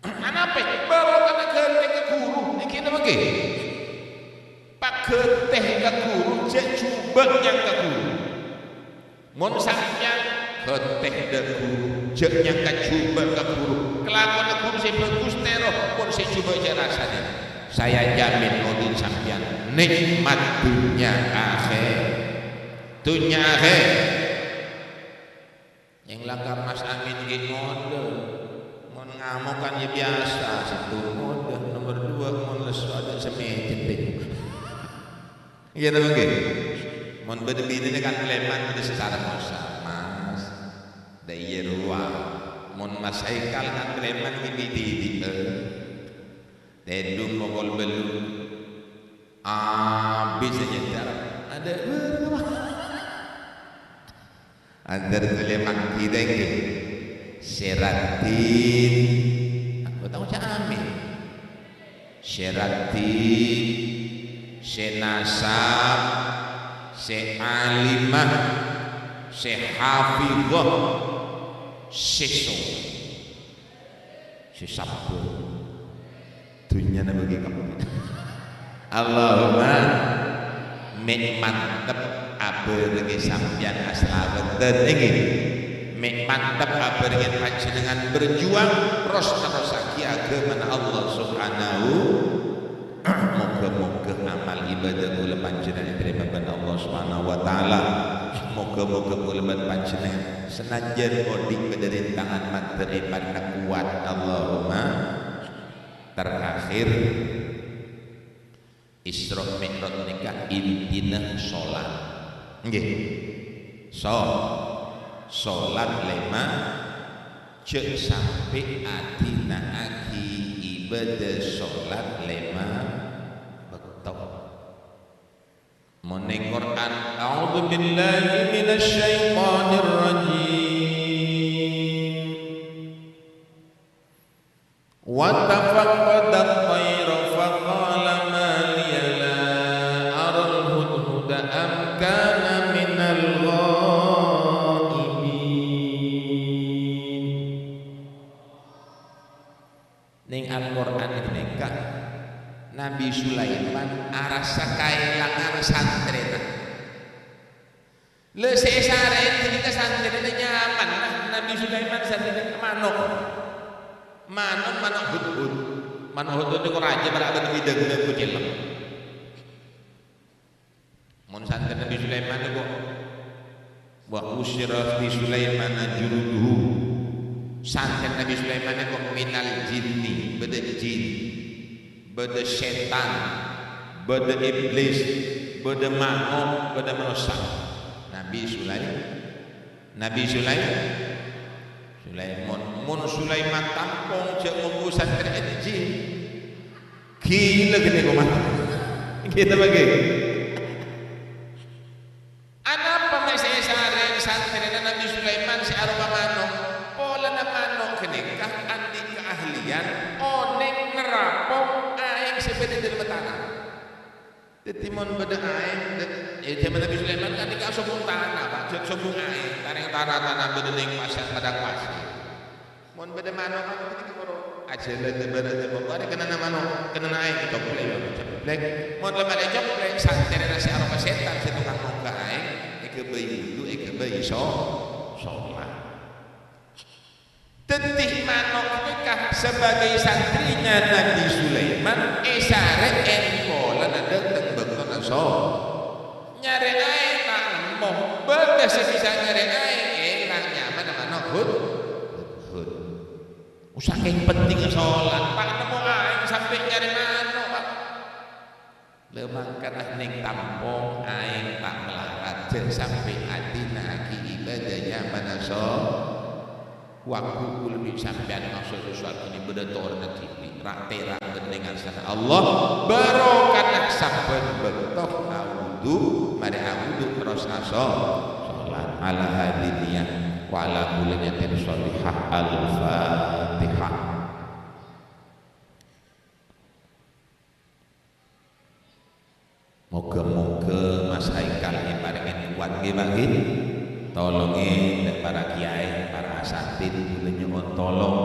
Anapè? Barokana ghântè ka ghuru. Nèkè napa ngghi? Paghântè ka ghuru, jhâ' jhubâ' nyangka ghuru. Mon sampèyan ghântè dâ' ghuru, jhâ' nyangka jhubâ' ka ghuru. Kalakowanna ghuru sè bhâghus tèro, mon sè jhubâ' jhâ' rasanè. Saya jamin, mon sampèyan nèkmat dhunnya akhèr. Dhunnya akhèr. Nyèng lakar Mas Amin ghi' ngodâ. Mon ngamokan ya biyasa, sèttong ngodâ, nomer duwâ' mon lesso adâ' sè mècèt, dek. Iyâ napa ngghi? Mon bâdâ binèna kan lèman bâdâ sè sareng Mas, "Mas, dâ' iyâ rowa." Mon Mas Haikal kan lèman ghi' bi-, bi-, bi-, eh. Tèdung pokol bâllu'. Abis aja, Dar. Adâ' bârâmma. Adâ' tolè mangkè dâ' ngghi. Sè raddhin. Aku tao ca' amin. Sè raddhin, sè nasab, sè alimah, sè hafidhah, sè so-, sè sabbhâr. Dhunnyana bâgi kabbhi. Allahumma, mè' mantep abhârengngè sampèyan aslamet, èngghi. Mè' mantep abhârengngè panjhennengan berjuang, ros-terrossaghi aghâmana Allah Subhanahu. Moghâ-moghâ amal ibadah kaulâ panjhennengan ètarèma Subhanahu wa Ta'ala. Moga-moga kaulâ bân panjhennengngan, sanajjân odi' bâdâ rintangan, mandhâr èparèngana kowat. Allahumma. Terakhir, Isra Mi'raj nèka intina sholat. Ngghi. So-, sholat lèma', jhâ' sampè' adina'aghi ibâdâ sholat lèma' bâkto. Mon è Qur'an, "A'udzubillahi minasyaitonirrajim." "Wa tafaqqada at-tayra fa qala ma liya la aral hudhuda am kana minal ghaibin." Neng Al-Qur'an ghânèka, Nabi Sulaiman arassa kaèlangan santrèna. Lha, sè èsarè'è ghânèka santrèna nyaman, nah, Nabi Sulaiman santrèna mano'. Mano', mano' hudhud. Mano' hudhud nèko rajâ para' bân bidhângna, nèko cellep. Mon santrè Nabi Sulaiman nèko, "Wa usyira bi Sulaimana junuduhu." Santrè Nabi Sulaiman nèko minal jinni, bâdâ jin, bâdâ sètan, bâdâ iblis, bâdâ mano', bâdâ manossa. Nabi Sulaiman. Nabi Sulaiman, Sulaiman, mon Sulaiman tampong jhâ' mongghu santrè jin. Ghilâ ghânèka, Mas. Ngghi, napa ngghi? Anapa mè' sè èsarè'è santrèna Nabi Sulaiman sè aropa mano'? Polana mano' ghânèka andi' kaahliyan onèng nerrapong aèng sè bâdâ è dâlem tana. Dhâddhi, mon bâdâ aèng, dhâ-, è jhâman Nabi Sulaiman kan nèka sobung tana, Pak, jhâ' sobung aèng, karèng tana-tana bâdâ neng pasè', padang pasè'. Mon bâdâ mano', kan ghânèka koro ajhâlân bârâ' tempo, arè kennengnganna mano', kennengnganna aèng, ècoplèk, ya, ècoplèk. Mon la malè ècoplèk, santrèna sè aropa sètan sè tokang nongka aèng, èghâbây wudu, èghâbây so-, sholat. Dhâddhi, mano' ghânèka sabâgâi santrèna Nabi Sulaiman èsarè'è polana dâteng bâktona so-, nyarè aèng ta' nemmo, bâdâ sè bisa nyarè aèng, èlang nyamana mano' hud-, hudhud. Sakèng pentingnga sholat, ta' nemmo aèng sampè' nyarè mano', Pak. Lha, mangkana neng tampong aèng ta' malarat, jhâ' sampè' adina'aghi ibâdâ nyamana so-, waktu kulâ bi' sampèyan maso' sowarghâ nèka bâdâ toronna dhibi', ra'-tèra' bânnè ngarsana Allah, barokana sabbhân bâkto awudu, marè awudu terros aso-, sholat. Ala hadhihi niyah wa ala kulli niyatin sholihah. Al-Fatihah. Moga-moga Mas Haikal èparèngè kowat, ngghi, Pak, ngghi? Tolongè, dâ' para kiyaè, para asatid, kulâ nyo'on tolong.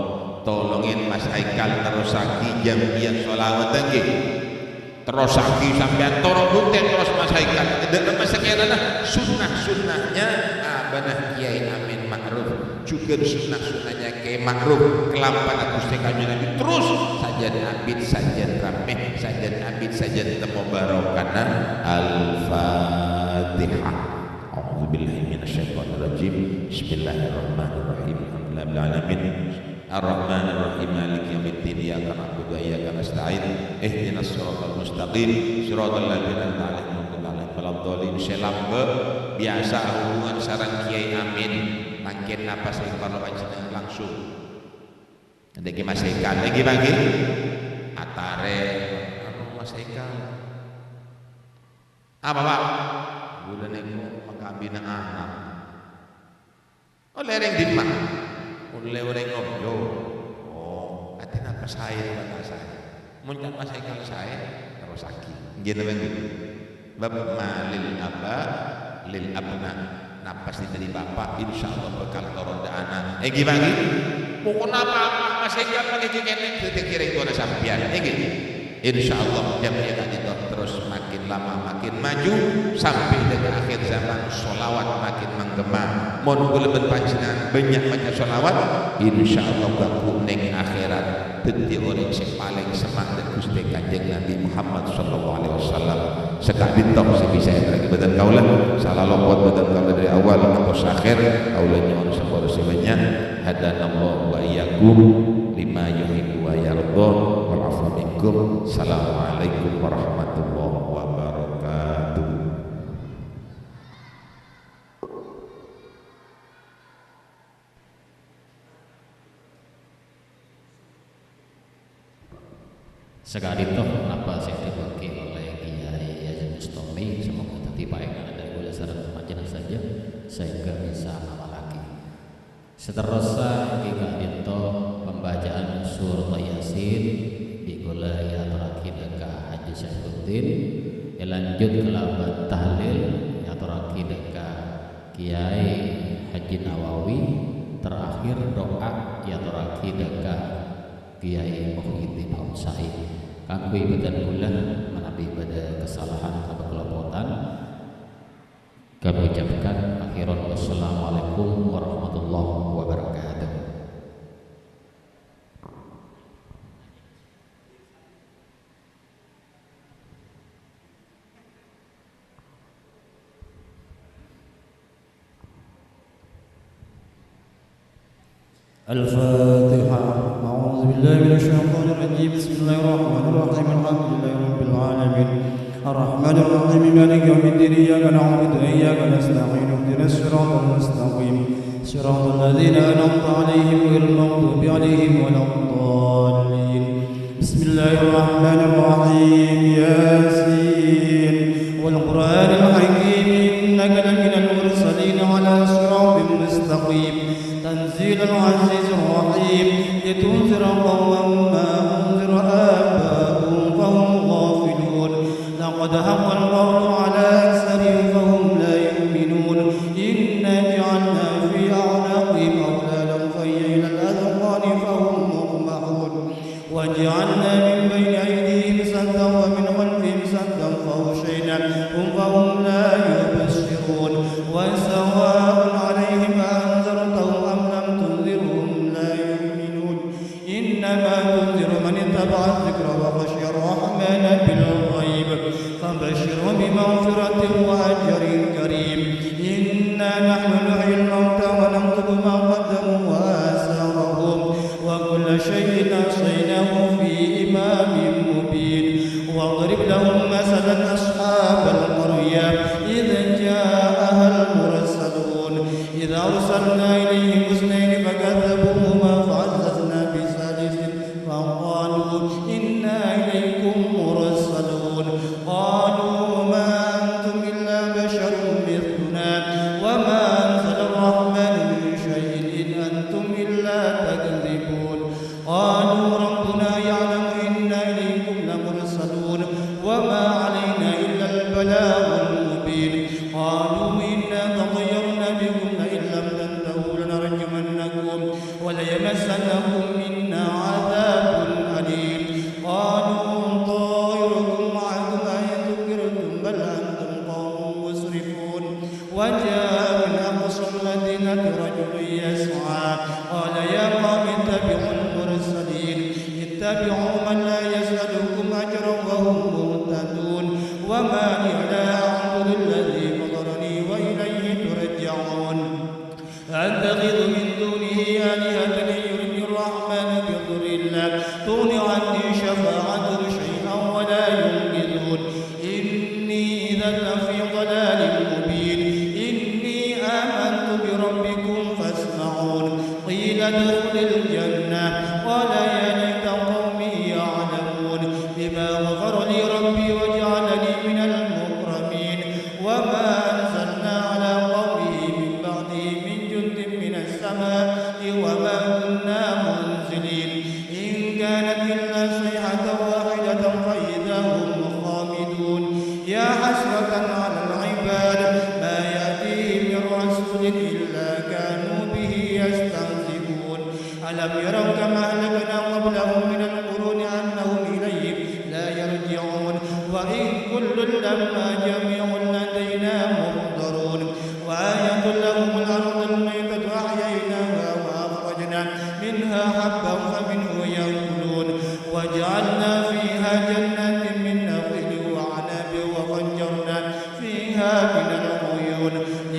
Tolongè Mas Haikal terrossaghi jhâm'iyah sholawat, ngghi? Terrossaghi sampèyan, toro' bhuntèn terros Mas Haikal. Dâ' emma sakènana sunnah-sunnahnya abana Kiai Amin Ma'ruf. Jhughân sunnah-sunnahnya Kè Ma'ruf, kalampana Ghustè Kanjeng Nabi, terros sajân abit, sajân rammè, sajân abit, sajân temmo barokana. Al-Fatihah. A'udzubillahi minasyaitonirrajim. Bismillahirrahmanirrahim. Alhamdulillahirabbil alamin. Arrahmanirrahim. Maliki yaumiddin. Iyyaka na'budu wa iyyaka nasta'in. Ihdinas siratal mustaqim. Siratal ladzina an'amta 'alaihim ghairil maghdubi 'alaihim waladdallin. Sè lambâ' biyasa hubungan sareng Kiai Amin. Mangkèn napa sè parlo panjhennengngan langsung. Nèkè Mas Haikal, nèkè, Pak, ngghi? Atarè, anu, Mas Haikal. Apa, Pak? Kulâ nèko makabina ana'. Ollè orèng dimma? Ollè orèng Ngobjo. Oh, artèna apa saè, Pak, saè? Mon ca'na Mas Haikal saè, terrossaghi. Ngghi napa ngghi? Bab ma lil aba lil abna. Napa sè dhâri bapa', insyaallah bhâkal toron dâ' ana'. Èngghi, Pak, ngghi? Pokokna apa-apa, Mas Haikal, ngghi, kènè', dhâddhi kèrèng towana sampèyan. Èngghi? Insyaallah, jhâm'iyah ka'dinto terros makin lama makin maju, sampè' dâ' ka akhir zaman, sholawat makin mangghemma. Mon kulâ bân panjhennengngan bânnya' maca sholawat, insyaallah bhâghu neng akhèrat. Dhâddhi orèng sè palèng semma' dâ' Ghustè Kanjeng Nabi Muhammad sallallahu alaihi wasallam. Saka'dinto sè bisa èterraghi bhâdhân kaulâ, sala lopot bhâdhân kaulâ dâri awal ngantos akhèr, kaulâ nyo'on sapora sè bânnya'. Hadanallahu wa iyyakum lima yuhibbu wa yardha, wal afwa minkum. Assalamualaikum warahmatullahi wabarakatuh. Saka'dinto napa sè èdhâbuwaghi olè Kèyaè Yazid Bustami, semoga dhâddhi paèngan dâ' kaulâ sareng panjhennengngan sadhâjâ, sehingga bisa ngamallaghi. Saterrossa èngghi ka'dinto pembacaan surat Yasin, bi' kaulâ èatorraghi dâ' ka Haji Saifuddin, èlanjut kalabân tahlil, èatorraghi dâ' ka Kèyaè Haji Nawawi, terakhir doa èatorraghi dâ' ka Kèyaè Muhyiddin Hamsai. Kaangghuy bhâdhân kaulâ, manabi bâdâ kasalahan otabâ kalopotan, kami ucapkan akhiran wassalamualaikum warahmatullahi wabarakatuh. الفاتحة. أعوذ بالله من الشيطان الرجيم. بسم الله الرحمن الرحيم. الحمد لله رب العالمين. الرحمن الرحيم. مالك يوم الدين. إياك نعبد وإياك نستعين. اهدنا الصراط المستقيم. صراط الذين أنعمت عليهم غير المغضوب عليهم ولا الضالين. بسم الله الرحمن الرحيم. ياسين. والقرآن الحكيم. إنك لمن المرسلين على صراط مستقيم. تنزيل العزيز الرحيم. لتنذر قوما ما أنذر آباؤهم فهم غافلون. لقد حق القول على أكثرهم فهم لا يؤمنون. إنا جعلنا في أعناقهم أغلالا فهي إلى الأذقان فهم مقمحون. وجعلنا من بين أيديهم سدا ومن خلفهم سدا فأغشيناهم فهم لا يبصرون. وسواء عليهم أأنذرتهم أم لم تنذرهم لا يؤمنون. إنما تنذر من اتبع الذكر وخشي الرحمن بالغيب فبشره بمغفرة وأجر كريم. إنا نحن نحيي الموتى ونكتب ما قدموا وآثارهم وكل شيء أحصيناه في إمام مبين. واضرب لهم مثلا أصحاب القرية إذ جاءها المرسلون. إذ أرسلنا إليهم اثنين فكذبوهما فعززنا بثالث فقالوا إنا إليكم مرسلون. قالوا ما أنتم إلا بشر مثلنا وما أنزل الرحمن من شيء إن أنتم إلا تكذبون. قالوا ربنا يعلم إنا إليكم لمرسلون وما علينا إلا البلاغ المبين. قالوا إنا تطيرنا بكم لئن لم تنتهوا لنرجمنكم وليمسنكم منا عذاب أليم. قالوا طائركم معكم أئن ذكرتم بل أنتم قوم مسرفون. وجاء من أقصى المدينة رجل يسعى قال يا قوم اتبعوا المرسلين اتبعوا من لا يسألكم أجرا وهم مهتدون. وما لي لا أعبد الذي فطرني وإليه ترجعون. أتخذ من دونه آلهة إن يردني الرحمن بضر لا تغن عني شفاعتهم شيئا ولا ينقذون. إني إذا لفي ضلال مبين. إني آمنت بربكم فاسمعون. قيل ادخل الجنة. قال يا ليت قومي يعلمون. بما غفر لي ربي وجعلني من المكرمين. وما أنزلنا على قومه من بعده من جند من السماء وما كنا منزلين. إن كانت إلا صيحة واحدة فإذا هم خامدون. يا حسرة على العباد ما يأتيهم من رسول إلا كانوا به يستهزئون. ألم يروا كم أهلكنا قبلهم من القرون أنهم إليهم لا يرجعون. وإن كل لما جميع لدينا محضرون. وآية لهم الأرض الميتة أحييناها وأخرجنا منها حبا فمنه يأكلون.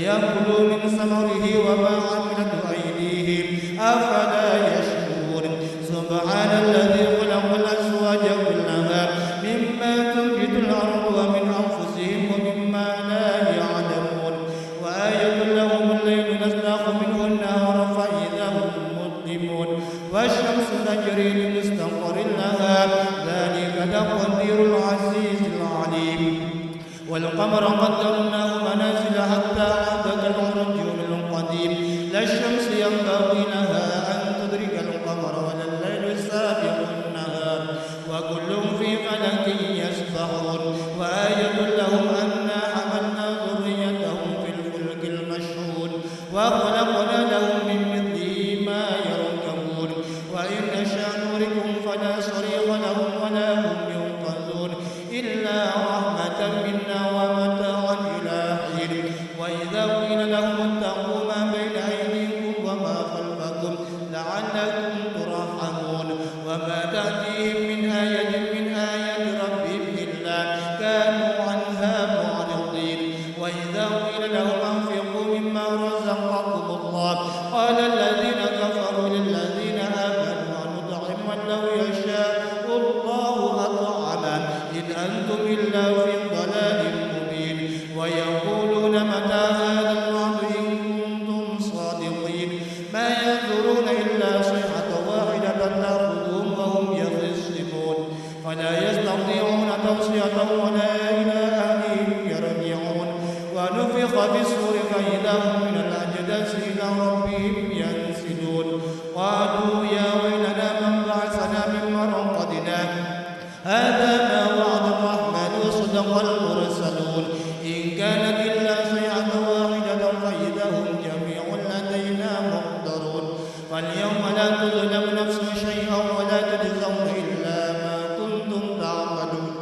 يأكلوا من ثمره وما عملته أيديهم، أفلا يشكرون؟ سبحان الذي خلق الأزواج كلها مما تنبت الأرض ومن أنفسهم ومما لا يعلمون. وآية لهم الليل نسلخ منه النهار فإذا هم مظلمون. والشمس تجري لمستقر لها، ذلك تقدير العزيز العليم. والقمر قدرناه منازل حتى عاد كالعرجون القديم. لا الشمس ينبغي لها أن تدرك القمر ولا الليل سابق النهار، وكل في فلك يسبحون. وآية لهم أنا حملنا ذريتهم في الفلك المشحون، وخلقنا لهم من مثله ما يركبون. وإن نشأ نغرقهم فلا صريخ لهم ولا هم ينقذون. إلا رحمة منا ومتاعا إلى حين. وإذا قيل لهم اتقوا ما بين أيديكم وما خلفكم لعلكم ترحمون. وما تأتيهم من آية من آيات ربهم إلا كانوا عنها معرضين. وإذا قيل لهم أنفقوا مما رزقكم الله قال الذين كفروا للذين آمنوا أنطعم من لو يشاء الله أطعمه إن أنتم إلا في ضلال مبين. ويقولون متى هذا الوعد إن كنتم صادقين. ما ينظرون إلا صيحة واحدة تأخذهم وهم يخصمون. فلا يستطيعون توصية ولا إلى أهلهم يرجعون. ونفخ في الصور فإذا هم من الأجداث إلى ربهم ينسلون. قالوا يا ويلنا من بعثنا من مرقدنا، هذا ما وعد الرحمن وصدق المرسلون. إن كانت إلا صيحة واحدة فإذا هم جميع لدينا محضرون. فاليوم لا تظلم نفس شيئا ولا تجزون إلا ما كنتم تعملون.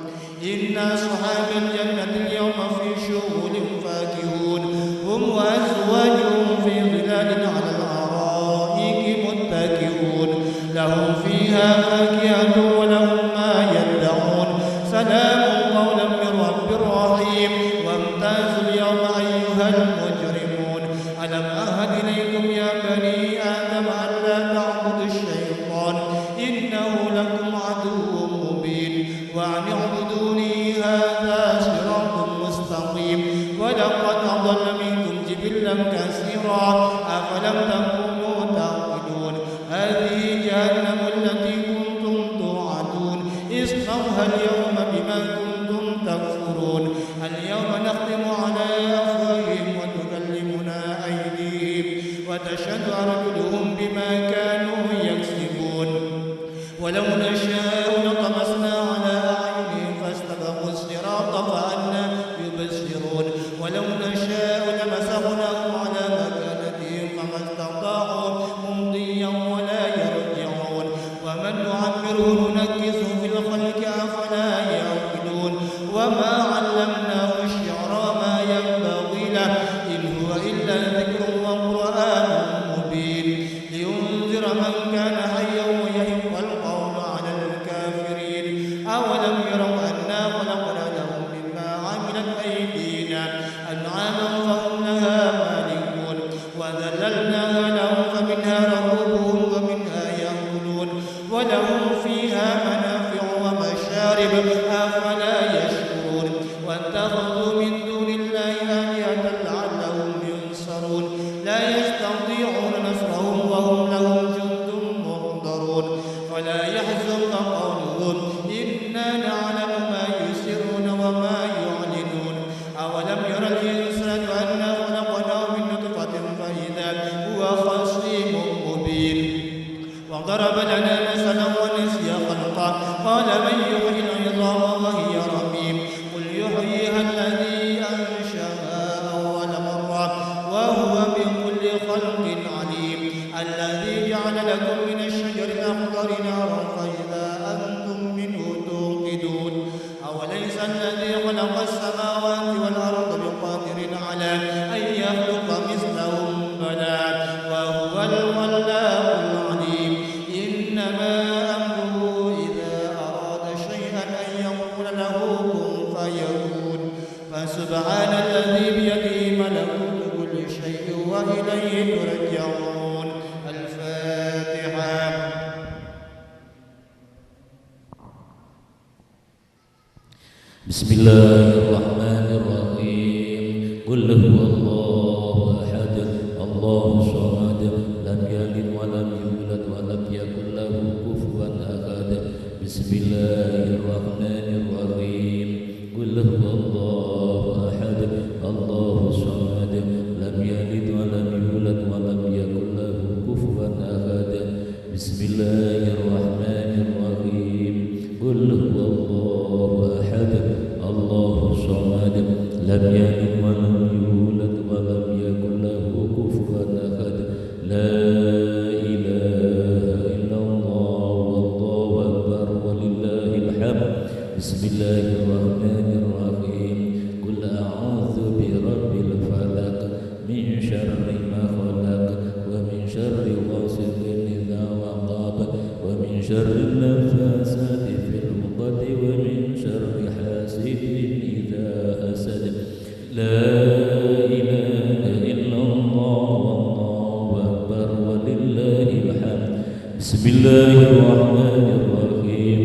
إن أصحاب الجنة اليوم في شغل فاكهون. هم وأزواجهم في ظلال على الأرائك متكئون. لهم فيها فاكهة ولهم ما يدعون. سلام قولا من رب رحيم. وامتازوا اليوم أيها المجرمون. ألم أعهد إليكم يا بني آدم ألا تعبدوا الشيطان إنه لكم عدو مبين. وأن اعبدوني هذا صراط مستقيم. ولقد أضل منكم جبلا كثيرا أفلم تكونوا تعقلون. هذه جهنم التي كنتم توعدون. اصلوها اليوم بما كنتم تكفرون. اليوم نختم على أفواههم وتكلمنا أيديهم وتشهد أرجلهم بما كانوا يكسبون. ولو نشاء لطمسنا على أعينهم فاستبقوا الصراط فأنى يبصرون. ولو نشاء لمسخناهم على مكانتهم فما استطاعوا مضيا ولا يرجعون. ومن نعمره ننكسه في الخلق أفلا يعقلون. وما علمناه الشعر وما ينبغي له إن هو إلا ذكر وقرآن مبين. لينذر من كان حيا ويحق القول على الكافرين. أولم يروا أنا خلقنا لهم مما عملت أيدينا أنعاما فهم لها مالكون. وذللناها لهم فمنها ركوبهم ومنها يأكلون ولهم فيها منافع ومشارب أفلا يشكرون. واتخذوا من دون الله آلهة لعلهم ينصرون. لا يستطيعون نصرهم وهم لهم جند محضرون. فلا يحزنك قولهم إنا نعلم ما يسرون وما يعلنون. أولم ير الإنسان أنا خلقناه من نطفة فإذا إليه ترجعون. الفاتحة. بسم الله الرحمن الرحيم. قل هو الله أحد، الله الصمد، لم يلد ولم يولد ولم يكن له كفوا أحد. بسم الله الرحمن الرحيم. قل هو الله أحد، الله الصمد، لم يلد ولم يولد ولم يكن له كفوا أحد. بسم الله الرحمن الرحيم. قل هو الله أحد، الله الصمد، لم يلد ولم يولد ولم يكن له كفوا أحد. لا إله إلا الله، والله أكبر، ولله الحمد. بسم الله الرحمن الرحيم. قل أعوذ برب الفلق، من شر ما خلق، ومن شر غاسق إذا وقب، ومن شر النفاثات في العقد، ومن شر حاسد إذا حسد. لا إله إلا الله، والله أكبر، ولله الحمد. بسم الله الرحمن الرحيم.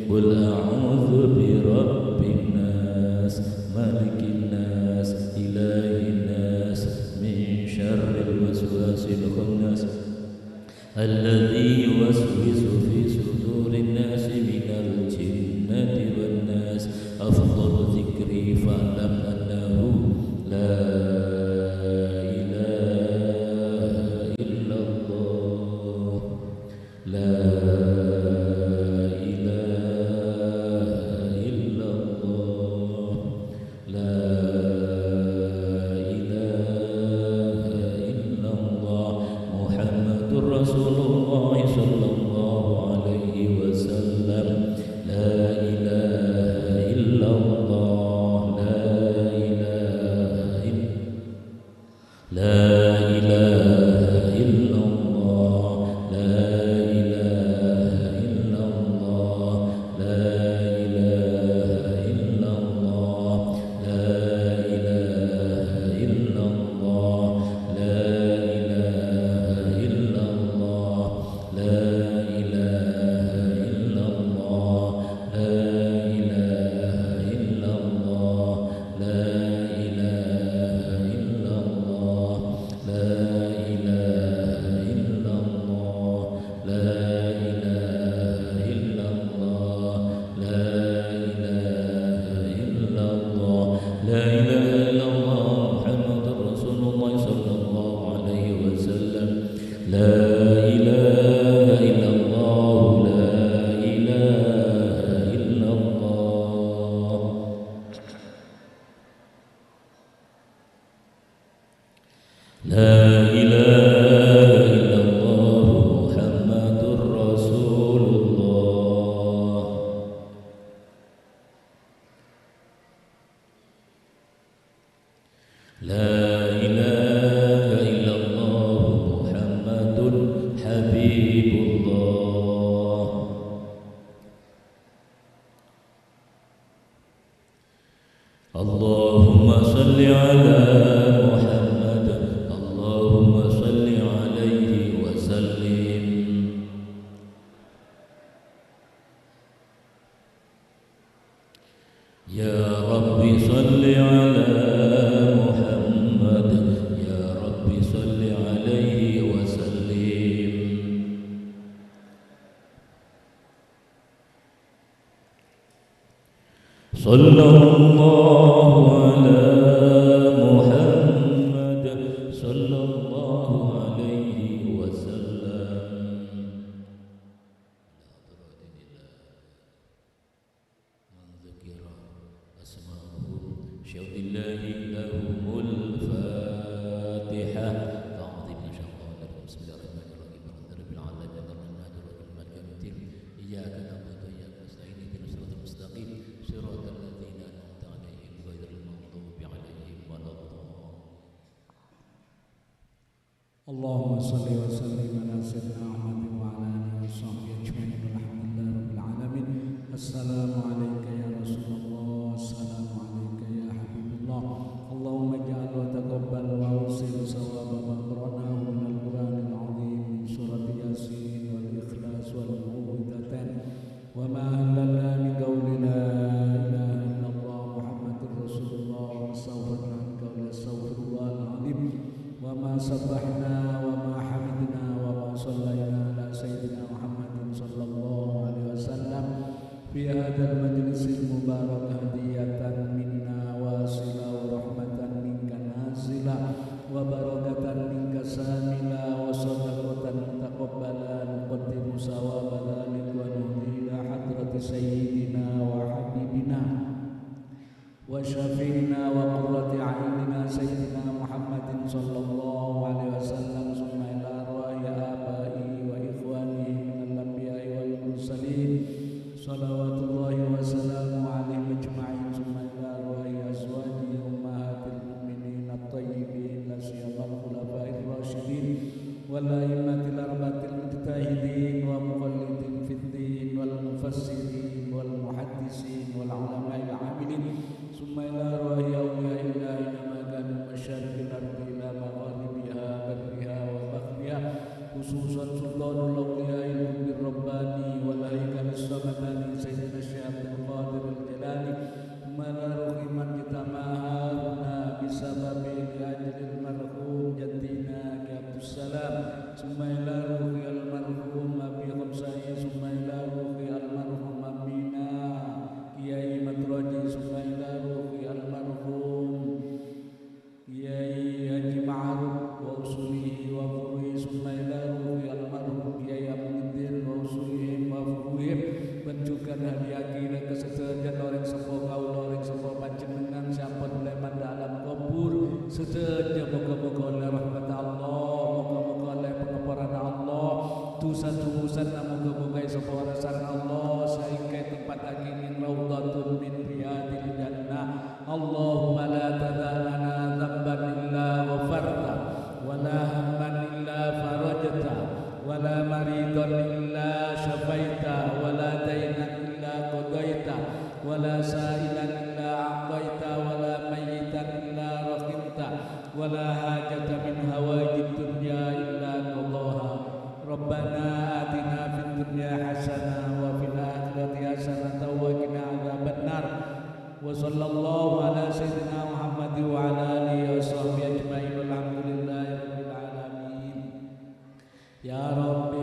قل أعوذ برب الناس، ملك الناس، إله الناس، من شر الوسواس الخناس، الذي يوسوس في صدور الناس من الجنة والناس. أفضل ذكري فاعلم أنه لا إله إلا الله. لا إله إلا الله. لا إله إلا الله. محمد رسول الله صلى الله عليه وسلم. لا إله إلا الله. لا إله إلا لا إله إلا الله، لا إله إلا الله، لا إله إلا الله، لا إله إلا الله، لا إله إلا الله، لا إله إلا الله، لا إله إلا الله، لا إله إلا الله، لا إله إلا الله، لا إله إلا الله، لا إله إلا الله، لا إله إلا الله، محمد رسول الله صلى الله عليه وسلم. لا إله إلا الله، لا إله إلا الله. لا إله إلا الله، محمد رسول الله. لا إله إلا الله، محمد حبيب الله. اللهم صل على محمد، اللهم صل عليه وسلم. يا رب صل على محمد، يا رب صل عليه وسلم. صلى الله على محمد، صلى الله عليه وسلم. من ذكر أسماءهم شهد الله لهم الفاتحة. تعظيم الشيطان الرجيم. بسم الله الرحمن الرحيم. الحمد لله رب العالمين. الرحمن الرحيم. مالك يوم الدين. إياك نعبد وإياك نستعين. اهدنا الصراط المستقيم. صراط الذين أنعمت عليهم غير المغضوب عليهم ولا الضالين. اللهم صل وسلم على سيدنا محمد وعلى آله وصحبه أجمعين. والحمد لله رب العالمين. السلام عليك يا رسول الله، السلام عليك يا حبيب الله. اللهم اجعل وتقبل وأوصل ثواب ما سبحنا وما حمدنا وما صلينا على سيدنا محمد صلى الله عليه وسلم في هذا المجلس المبارك هدية منا واصلة ورحمة منك نازلة وبركة منك شاملة وصدقة متقبلة نقدم ثواب ذلك ونهدي إلى حضرة سيدنا وحبيبنا وشفيعنا وقرة أعيننا سيدنا محمد صلى الله عليه وسلم، ثم إلى أرواح آبائه وإخوانه من الأنبياء والمرسلين، صلوات الله وسلامه عليهم أجمعين، ثم إلى أرواح أزواجه أمهات المؤمنين الطيبين، لا سيما الخلفاء الراشدين والأئمة الأربعة المجتهدين ومقلدين في الدين والمفسرين والمحدثين والعلماء العاملين، ثم إلى أرواح أولياء الله أينما كانوا من مشارق الأرض إلى مغاربها برها وبحرها، خصوصا سلطان الأولياء القطب الرباني والهيكل السمداني سيدنا الشيخ عبد القادر الجيلاني، ثم إلى روح من اجتمع هنا بسبب لأجل المرحوم جدنا كي عبد السلام، ثم إلى روح المرحوم أبي خمسائي، ثم إلى روح المرحوم أمينا كياي متروجي، ثم إلى روح المرحوم كياي حاجي معروف وأصوله وفروعه، ثم إلى روح المرحوم كياي أمين الدين وأصولهم وفروعهم، bân jhughân hadiyahaghi ka sadhâjâna orèng seppo kaulâ, orèng seppo panjhennengngan sè ampon ollè mandhâr alam kobhur. Sadhâjâ moghâ-moghâ ollè rahmat Allah, moghâ-moghâ ollè pangaporana Allah. Dhusa-dhusana moghâ-moghâ èsapora sareng Allah, saèngghâ ètempadhâghi min raudhatun min riyadil jannah. اللهم لا تدع لنا ذنبا إلا غفرته، ولا هما إلا فرجته، ولا مريضا إلا شفيته، ولا دينا إلا قضيته، ولا سائلا إلا أعطيته، ولا ميتا إلا رحمته، ولا حاجة من حوائج الدنيا إلا قضاها. ربنا آتنا في الدنيا حسنة وفي الآخرة حسنة وقنا عذاب النار. وصلى الله على سيدنا محمد وعلى آله وصحبه أجمعين. والحمد لله رب العالمين. يا رب